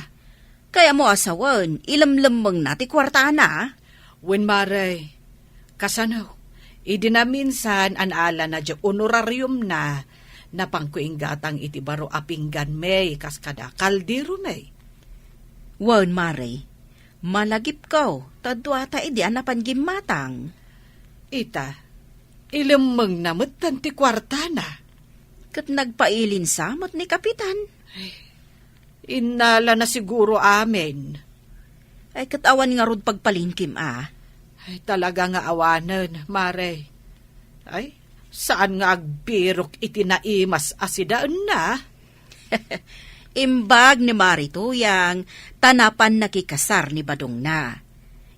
Kayatmo a sawen, ilemlemmengna ti kuartana? Wen, Mare. Kasano, idi naminsan a naalana diay honorariumna, napanko inggatang iti baro a pingganmi kas kada kalderomi. Wen, Mare. Malagipko, ta duata idi a napan gimmatang. Ita, ilemmengna metten ti kuartana. Ket nagpailinsa met ni Kapitan. Ay, innalana siguro amin. Ay, ket awan ngarud pagpalingkim a. Ay, talaga nga awanen, Mare. Ay, saan nga agbirok iti naimas a sidaenna? Imbag ni Mari Tuyang, ta napan nakikasar ni badongna.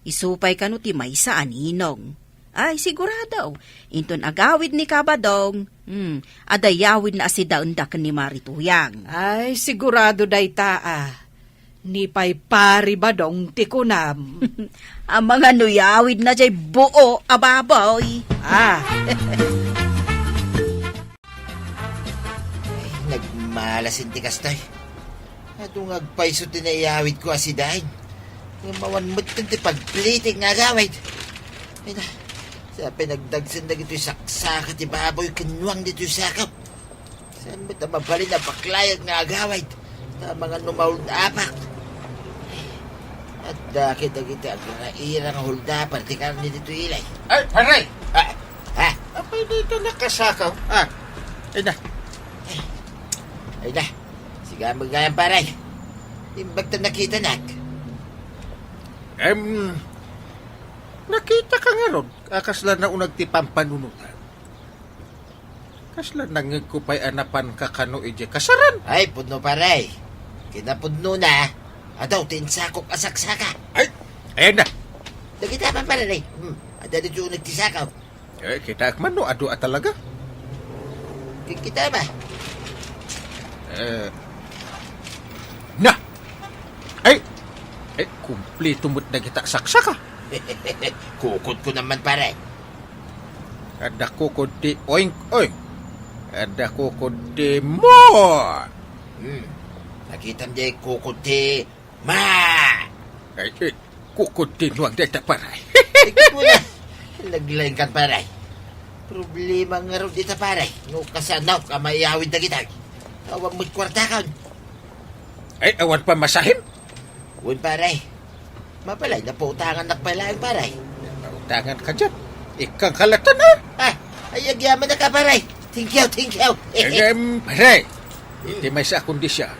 Isu pay kano ti maysa a ninong. Ay, sigurado, inton agawid ni Kabadong, hmm, adda yawidna a sidaenda ken ni Mari Tuyang. Ay, sigurado dayta a. Ni pay Pari Badong ti kunam. Amangan no yawidna jay buo a baboy. Ah. Ay, nagmalas ti kastoy. Adu nga agpayso ti naiyawidko a sidaen. Ngem awan met ti pagplitik nga agawid. Ay na, sa pinagdagsen dagitoy saksaka ti baboy ken nuang ditoy sako. Saan met a mabalin a baklayak nga agawid? Amangan no mauldapak. Adda ket dagiti agraira nga huldaper ti karne ditoy ilay. Ay, pare! Ah, ha? Apay dayta nakasakaw? Ah, ay na. Ay na. Siga met ngay, pare. Imbag ta nakitanak. Em, nakitaka ngarud a kasla nauneg ti pampanunotan. Kasla nangngegko pay a napanka kano idiay kasaran. Ay, pudno, pare. Kinapudnona, adu ti insakok a saksaka. Ay, ayan na. Dagita man, pare. Hmm, adda ditoy uneg ti sako. Eh, kitaek man no adu a talaga. Kikita ba? Eh, na! Ay! Ay, kumplito met dagita saksaka. Kukodko naman, pare. Adda kukod ti oink, oink. Adda kukod ti mo. Hmm. Nakitam di kukod ti ma. Ay, eh, kukod ti nuang dayta, pare. Ikot mo na. Naglaingkan, pare. Problema ngarud dita, pare. No kasano ka maiyawid dagita. Awan met kuartakon. Ay, awan pamasahim? Wen, pare. Mabalin, napautangannak pay laeng, pare. Nautangan ka diay. Ikkan kalatan, ah? Ah, ay, agyamanak, pare. Thank you, thank you. Em, pare. Hmm. Iti maysa a kondisyon.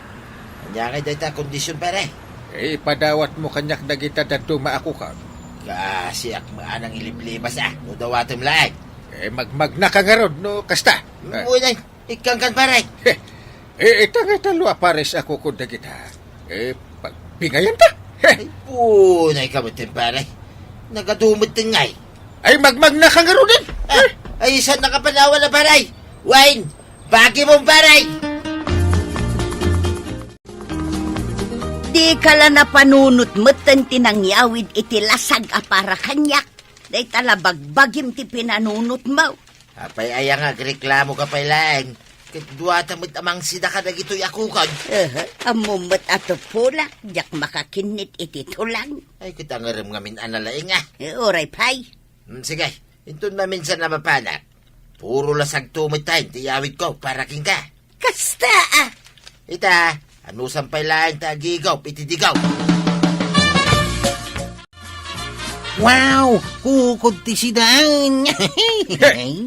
Ania ngay dayta a kondisyon, pare? Eh, ipadawat mo kaniak dagita dadduma a kukod. Kasiak met a nangiliblibas, ah, no dawatem laeng. Eh, magmagna ka ngarud, no kasta. Ah. Uy, nay. Ikkankan, pare. Eh, eh, ita nga tallo a pares a kukod dagita. Eh, pagbingayanta. Ay, punay ka met, pare. Nagadu met ngay. Ay, magmagna ka ngaruden. Ah, ay, saan nakapanawan a, pare? Wine, bagi mo, pare. Di ka la napanunot met ti nangyawid iti lasag a para kaniak. Dayta la bagbagim ti pinanunot mo. Apay aya nga agreklamo ka pay laeng? Ket duata met a mangsida kadagitoy a kukod. Aha, ammom met a tupulak, diak makakinnit iti tulang. Ay, ket angerem ngamin a nalaing, a. Eh, uray pay. Hmm, sige, inton maminsan a mapanak, puro lasagto met ti iyawidko para kenka. Kasta, a. Ita, anusam pay laeng ta agigop iti digop. Wow! Kukod ti sidaen!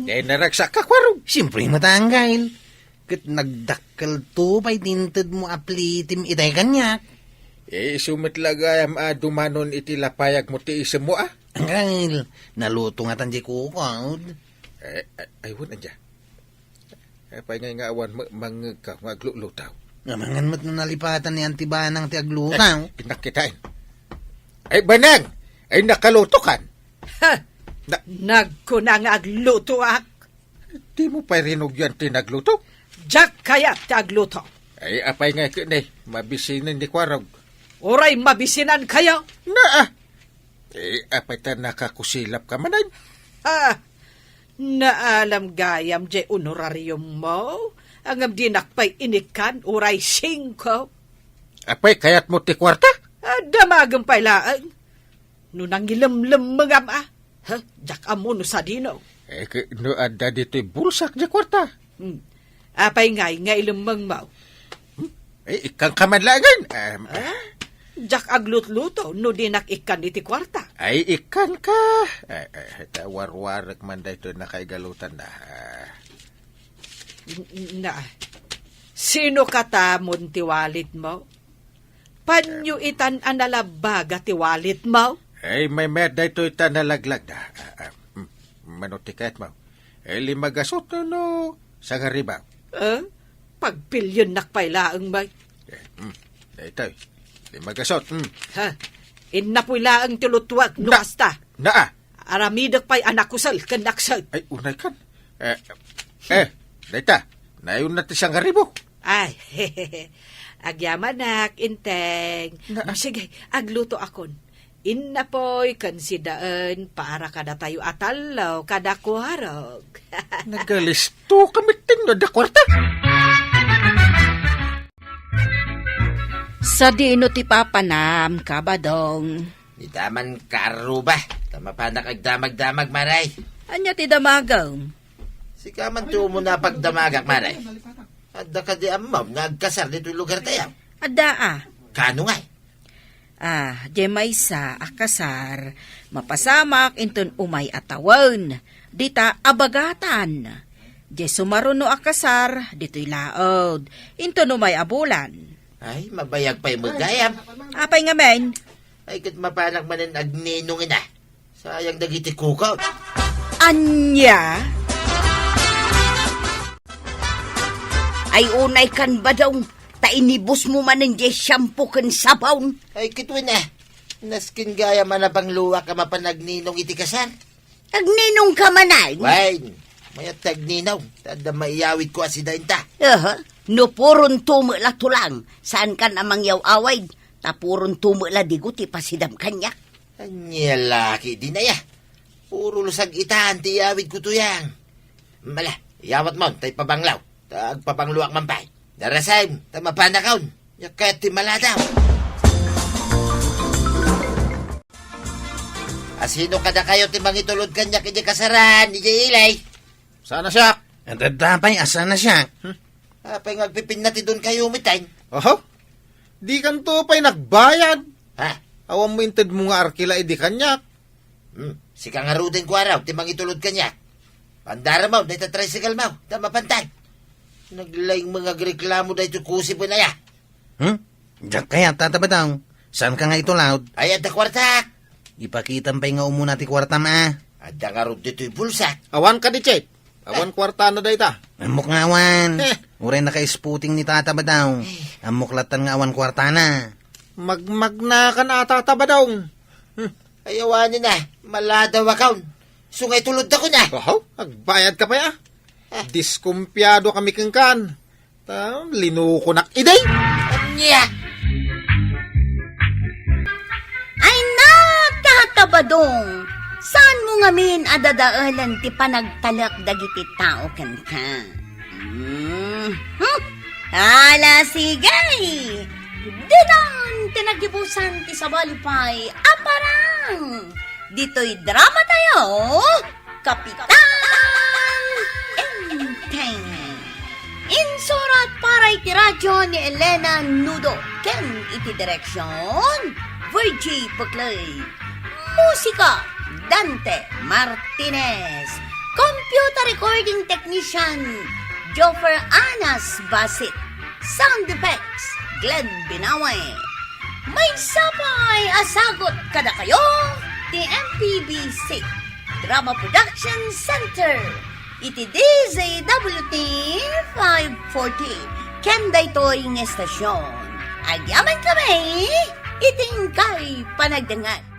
Hey, naragsak ka, Kuarog. Siyempre, matanggal. Ket nagdakkelto pay ti intedmo a plitim itay kaniak. Eh, isu met la gayam a dumanon iti lapayagmo ti isemmo, a? Anggal, naluto ngatan diay kukod. Eh, ay, ay, wen, ania? Apay ngay nga awan ma-, mangngegka nga aglutluto? Amangan met no nalipatan ni Auntie Banang ti agluto. Eh, innak kitaen. Ay, Banang! Ay, nakalutokan! Ha! Na- Nagkuna nga aglutoak. Dimo pay rinugyan ti nagluto? Diak kayat ti agluto. Ay, apay ngay ket ni, mabisinen ni Kuarog. Uray mabisinankayo. Naa! Eh, apay ta nakakusilapka manen? Ah, naalam gayam diay honorariummo, ngem dinak pay inikkan uray singko. Apay kayatmo ti kuarta? Ah, damagem pay laeng. No nangilemlemmengam, a. Ha? Diak ammo no sadino. Eh, ke-, no adda ditoy bulsak diay kuarta. Hmm. Apay ngay nga ilemmengmo? Hmm? Eh, ikkanka man laengen. Em, Ah? Diak aglutluto no dinak ikkan iti kuarta. Ay, ikkanka. Eh, eh, ta warwarek man daytoy nakaigalutan na. Ah. N-, na, sino katamon ti walletmo? Panyo itan a nalabaga ti walletmo? Ay, maymayat daytoy ta nalaglagda. Ah, ah, hmm. Mano ti kayatmo? Eh, lima gasot no sangaribu? Eh, pagpiliennak pay laeng, bay. Eh, hmm. Daytoy. Lima gasot, hmm. Ha? Innapoy laeng ti lutuak no Na-, kasta. Naa. Aramidek pay a nakusel ken nakset. Ay, unay kan. Eh, eh, dayta. Nayon na ti sangaribu. Ay, agyamanak, Inteng. Na- Sige, aglutoakon. Innapoy ken sidaen para kadatayo a tallo kada kuarog. Nagalisto ka met no adda kuarta. Sadino ti papanam, Kabadong? Dita man kaarruba, ta mapanak agdamagdamag, Maray. Ania ti damagem? Sika man ti umuna a pagdamagak, Maray. Adda kadi ammom nga agkasar ditoy lugartayo? Adda, a. Kano ngay? Ah, diay maysa a kasar, mapasamak inton umay a tawen, dita a bagatan. Diay sumaruno a kasar, ditoy laud, inton umay a bulan. Ay, mabayag pay met gayam. Apay ngamin? Ay, ket mapanak manen agninong ina. Sayang dagiti kukaw. Ania? Ay, unay kan, Badong, ta inibusmo manen diay shampoo ken sabon. Ay, ket wen, a. Nasken gayam a napangluak a mapan agninong iti kasar. Agninong ka manen? Wen, mayat ti agninong, ta adda maiyawidko a sidaenta. Aha. No puron tumek la tulang, saankan a mangyaw-awid, ta puron tumek la digo ti pasidam kaniak. Ania la ketdin aya? Puro lusag itan ti iyawidko tuyang. Mala, iyawatmon, ta ipabanglaw. Ta agpabangloak man pay. Narasem, ta mapanakon. Nia kayat ti maladaw. Asino kadakayo ti mangitulod kaniak idiay kasaran, idiay ili? Saan a siak? Adda pay a saan a siak. Hmm? Apay nga agpipinna ti donkayo met, ay? Oho? Dikanto pay nagbayad. Ha? Awan mo intedmo nga arkila idi kaniak. Hmm, sika ngaruden, Kuarog, ti mangitulod kaniak. Pandaramon dayta tricycle mo, ta mapantan. Naglaing nga agreklamo daytoy kusip wen aya. Hmm? Diak kayat, Tata Badong. Saanka nga itulod? Ay, adda kuartak. Ipakitam pay nga umuna ti kuartam, a. Adda ngarud ditoy bulsak. Awan kadi, Chet? Awan kuartana dayta. Ammok nga awan. Eh. Uray naka-spooting ni Tata Badong. Eh. Ammok lattan nga awan kuartana. Magmagnakan a, Tata Badong. Hmm. Ay, awanen a, maladawakon. Isu nga itulodakon a. Oho, agbayadka pay a. Eh. Diskumpiado kami kenkan. Ta, linukonak idi. Ania? Ay, na, Tata Badong! Saanmo ngamin a dadaelen ti panagtalek dagiti tao kenka? Hmm. Hmm? Ala, sige! Ditan ti nagibusan ti sabali pay a parang! Ditoy drama tayo, Kapitan Enteng. Insurat para iti radyo ni Elena Nudo ken iti direksyon, Virgie Puclay. Musika, Dante Martinez. Computer recording technician, Joffer Anas Basit. Sound effects, Glenn Binawe. Maysa pay a sagut kadakayo ti M P B C Drama Production Center iti D Z W T five forty. Ken daytoy nga estasyon, agyaman kami iti inkay panagdengngeg.